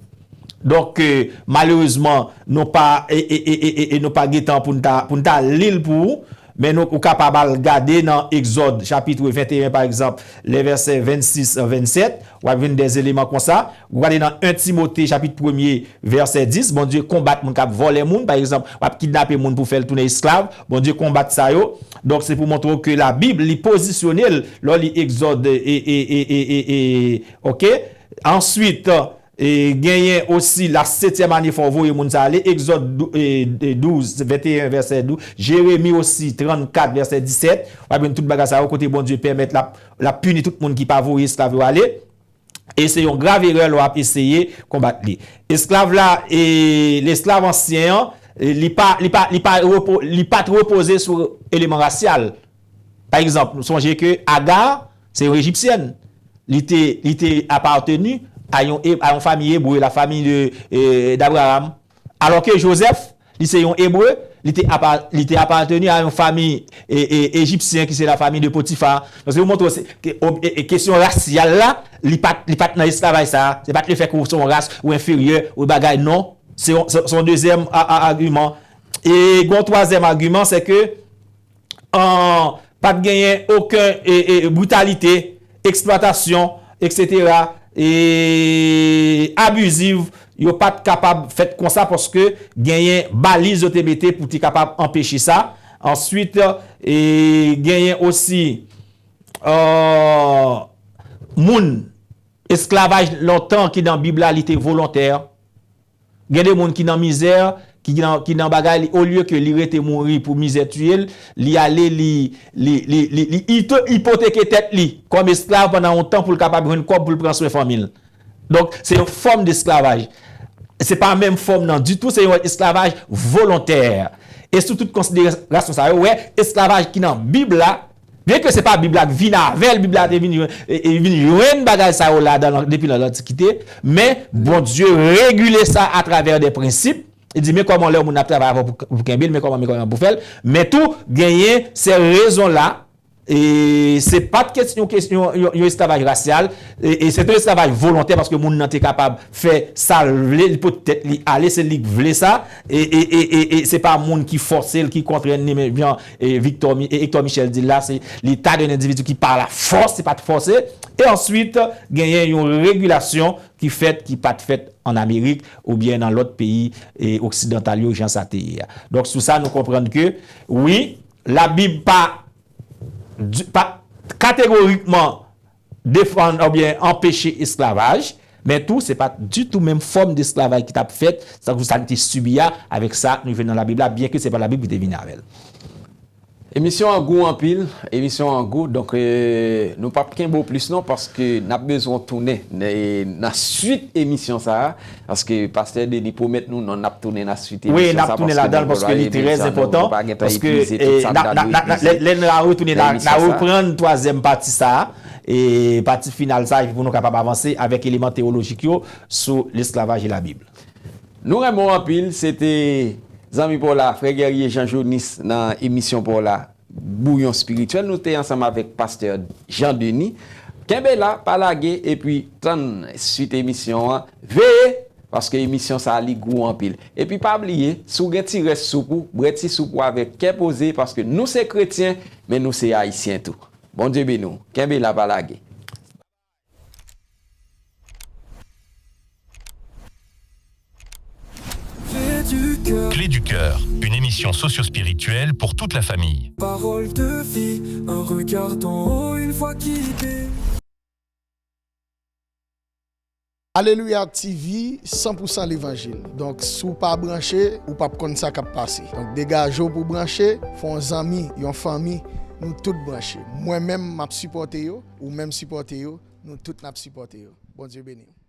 Donk, e, malerezman, nou pa, e, e, e, e, e, e nou pa gentan pou n ta, pou n ta li l pou ou. Men nou, ou kapab al gade nan Egzòd chapit venteyen, pa egzanp, lè vèsè vennsis, vennsèt, w ap jwenn dè eleman konsa. Ou gade nan en Timote chapit premye, vèsè dis, Bondye konbat moun k ap vòlè moun, pa egzanp, w ap kidnape moun pou fè l tounen esklav, Bondye konbat sa yo. Donk, se pou montre w ke Labib, li pozisyone l, lè w li Egzòd, e, e, e, e, e, e, oke? Answit, e, genyen osi la setyèm ane fò w voye moun sa ale, Egzòd dou-, e, e, douz, venteyen, vèsè douz, Jeremi osi, trannkat, vèsè disèt, w ap jwenn tout bagay sa yo, kote Bondye pèmèt l ap, l ap pini tout moun ki pa voye esklav yo ale. E se yon grav erè lè w ap eseye konbat li. Esklav la, e, lesklav ansyen an, e, li pa, li pa, li pa repo-, li pa t repoze sou eleman rasyal. Pa egzanp, nou sonje ke Aga, se yon Ejipsyèn. Li te, li te apateni a yon, e, a yon fanmi ebre, la famille de, e, d'Abraham. Alò ke Jozèf, li se yon Ebre, li te apa-, li te apateni a yon fanmi, e, e, ejipsyen ki se la famille de Potiphar. Donk, se pou montre w se, ke, ob-, e, e, kesyon rasyal la, li pa t, li pa t nan esklavaj sa a. Se pa t lefètke ou se yon ras, ou enferyè, ou bagay, non. Se yon, se, se yon dezyèm a, a, agiman. E gen yon twazyèm agiman, se ke, an, pa t genyen okenn, e, e, britalite, eksplwatasyon, etsetera, e abiziv, yo pa t kapab fèt konsa paske genyen baliz yo te mete pou te kapab anpeche sa. Answit, e genyen osi, e, moun, esklavaj lontan ki nan Bib la, li te volontè. Gen de moun ki nan mizè, ki nan, ki nan bagay, li, olye ke li rete mouri pou mizè tiye l, li ale, li, li, li, li, li ito-, ipoteke tèt li kòm esklav pandan yon tan pou l kapab jwenn kòb pou l pran swen fanmi l. Donk, se yon fòm desklavaj. Se pa menm fòm nan ditou, se yon esklavaj volontè. E sou tout konsiderasyon sa yo, wè, esklavaj ki nan Bib la, byenke se pa Bib la k vin avè l, Bib la te vin, e, e, vin jwenn bagay sa yo ladan l depi nan Lantikite, men Bondye regile sa atravè de prensip. Li di, men kòman lè yon moun ap travay avè w pou, pou kenbe l, men kòman, men kòman pou fè l. Men tou, genyen se rezon la, e se pa t kesyon, kesyon, yon, yon esklavaj rasyal, e, e se te yon esklavaj volontè paske moun nan te kapab fè sa l vle, li pote tèt li ale, se li k vle sa, e, e, e, e, e se pa moun ki fòse l, ki kontrèn li, men jan, e, Victor Mi-, e, Hector Michel di l la, se, li ta de yon endividi ki pa la fòs, se pa t fòse. E answit, genyen yon regilasyon ki fèt, ki pa t fèt ann Amerik oubyen nan lòt peyi, e, oksidantal yo, jan sa te ye a. Donk, sou sa, nou konprann ke, wi, Labib pa di, pa kategorikman defann oubyen anpeche esklavaj, men tou, se pa ditou menm fòm desklavaj ki t ap fèt, tankou sa n te sibi a, avèk sa nou jwenn nan Labib la, byenke se pa Labib ki te vini avè l. Emisyon an gou anpil, emisyon an gou, donk, e, nou p ap kenbe w plis non, paske n ap bezwen w tounen, e, nan swit emisyon sa a. Paske pastè Denis pwomèt nou, non, n ap tounen nan swit emisyon sa, paske nou gen dwa epi sa, nou pa gen tan epuize tout sa n ta dwe epuize nan emisyon sa. Wi, n ap tounen ladan l, paske li trè enpòtan, paske, e, n ap, n ap, n ap, lè, lè n a retounen, n a, n a reprann twazyèm pati sa a, e pati final sa a, epi pou nou kapab avanse avèk eleman teyolojik yo sou lesklavaj e Labib. Nou renmen w anpil, se te zanmi pa w la, frè Guerrier Jean Jonis nan emisyon pa w la. Bouyon Espirityèl. Nou te ansanm avèk pastè Jean Denis. Kenbe la, pa lage, epi tann swit emisyon an. Veye, paske emisyon sa a, li gou anpil. Epi pa bliye, si w gen ti rès soup ou, bwè ti soup ou avèk kè poze, paske nou se kretyen, men nou se ayisyen tou. Bondye beni w. Kenbe la, pa lage. Clé du cœur, une émission socio-spirituelle pour toute la famille. Parole de vie, un regard d'en haut, une voix qui guide. Alelouya T V, san pou san levanjil. Donk, si w pa branche, ou p ap konn sa k ap pase. Donk, degaje w pou branche, fè yon zanmi, yon fanmi, nou tout branche. Mwen menm, m ap sipòte yo, ou menm sipòte yo, nou tout n ap sipòte yo. Bondye beni w.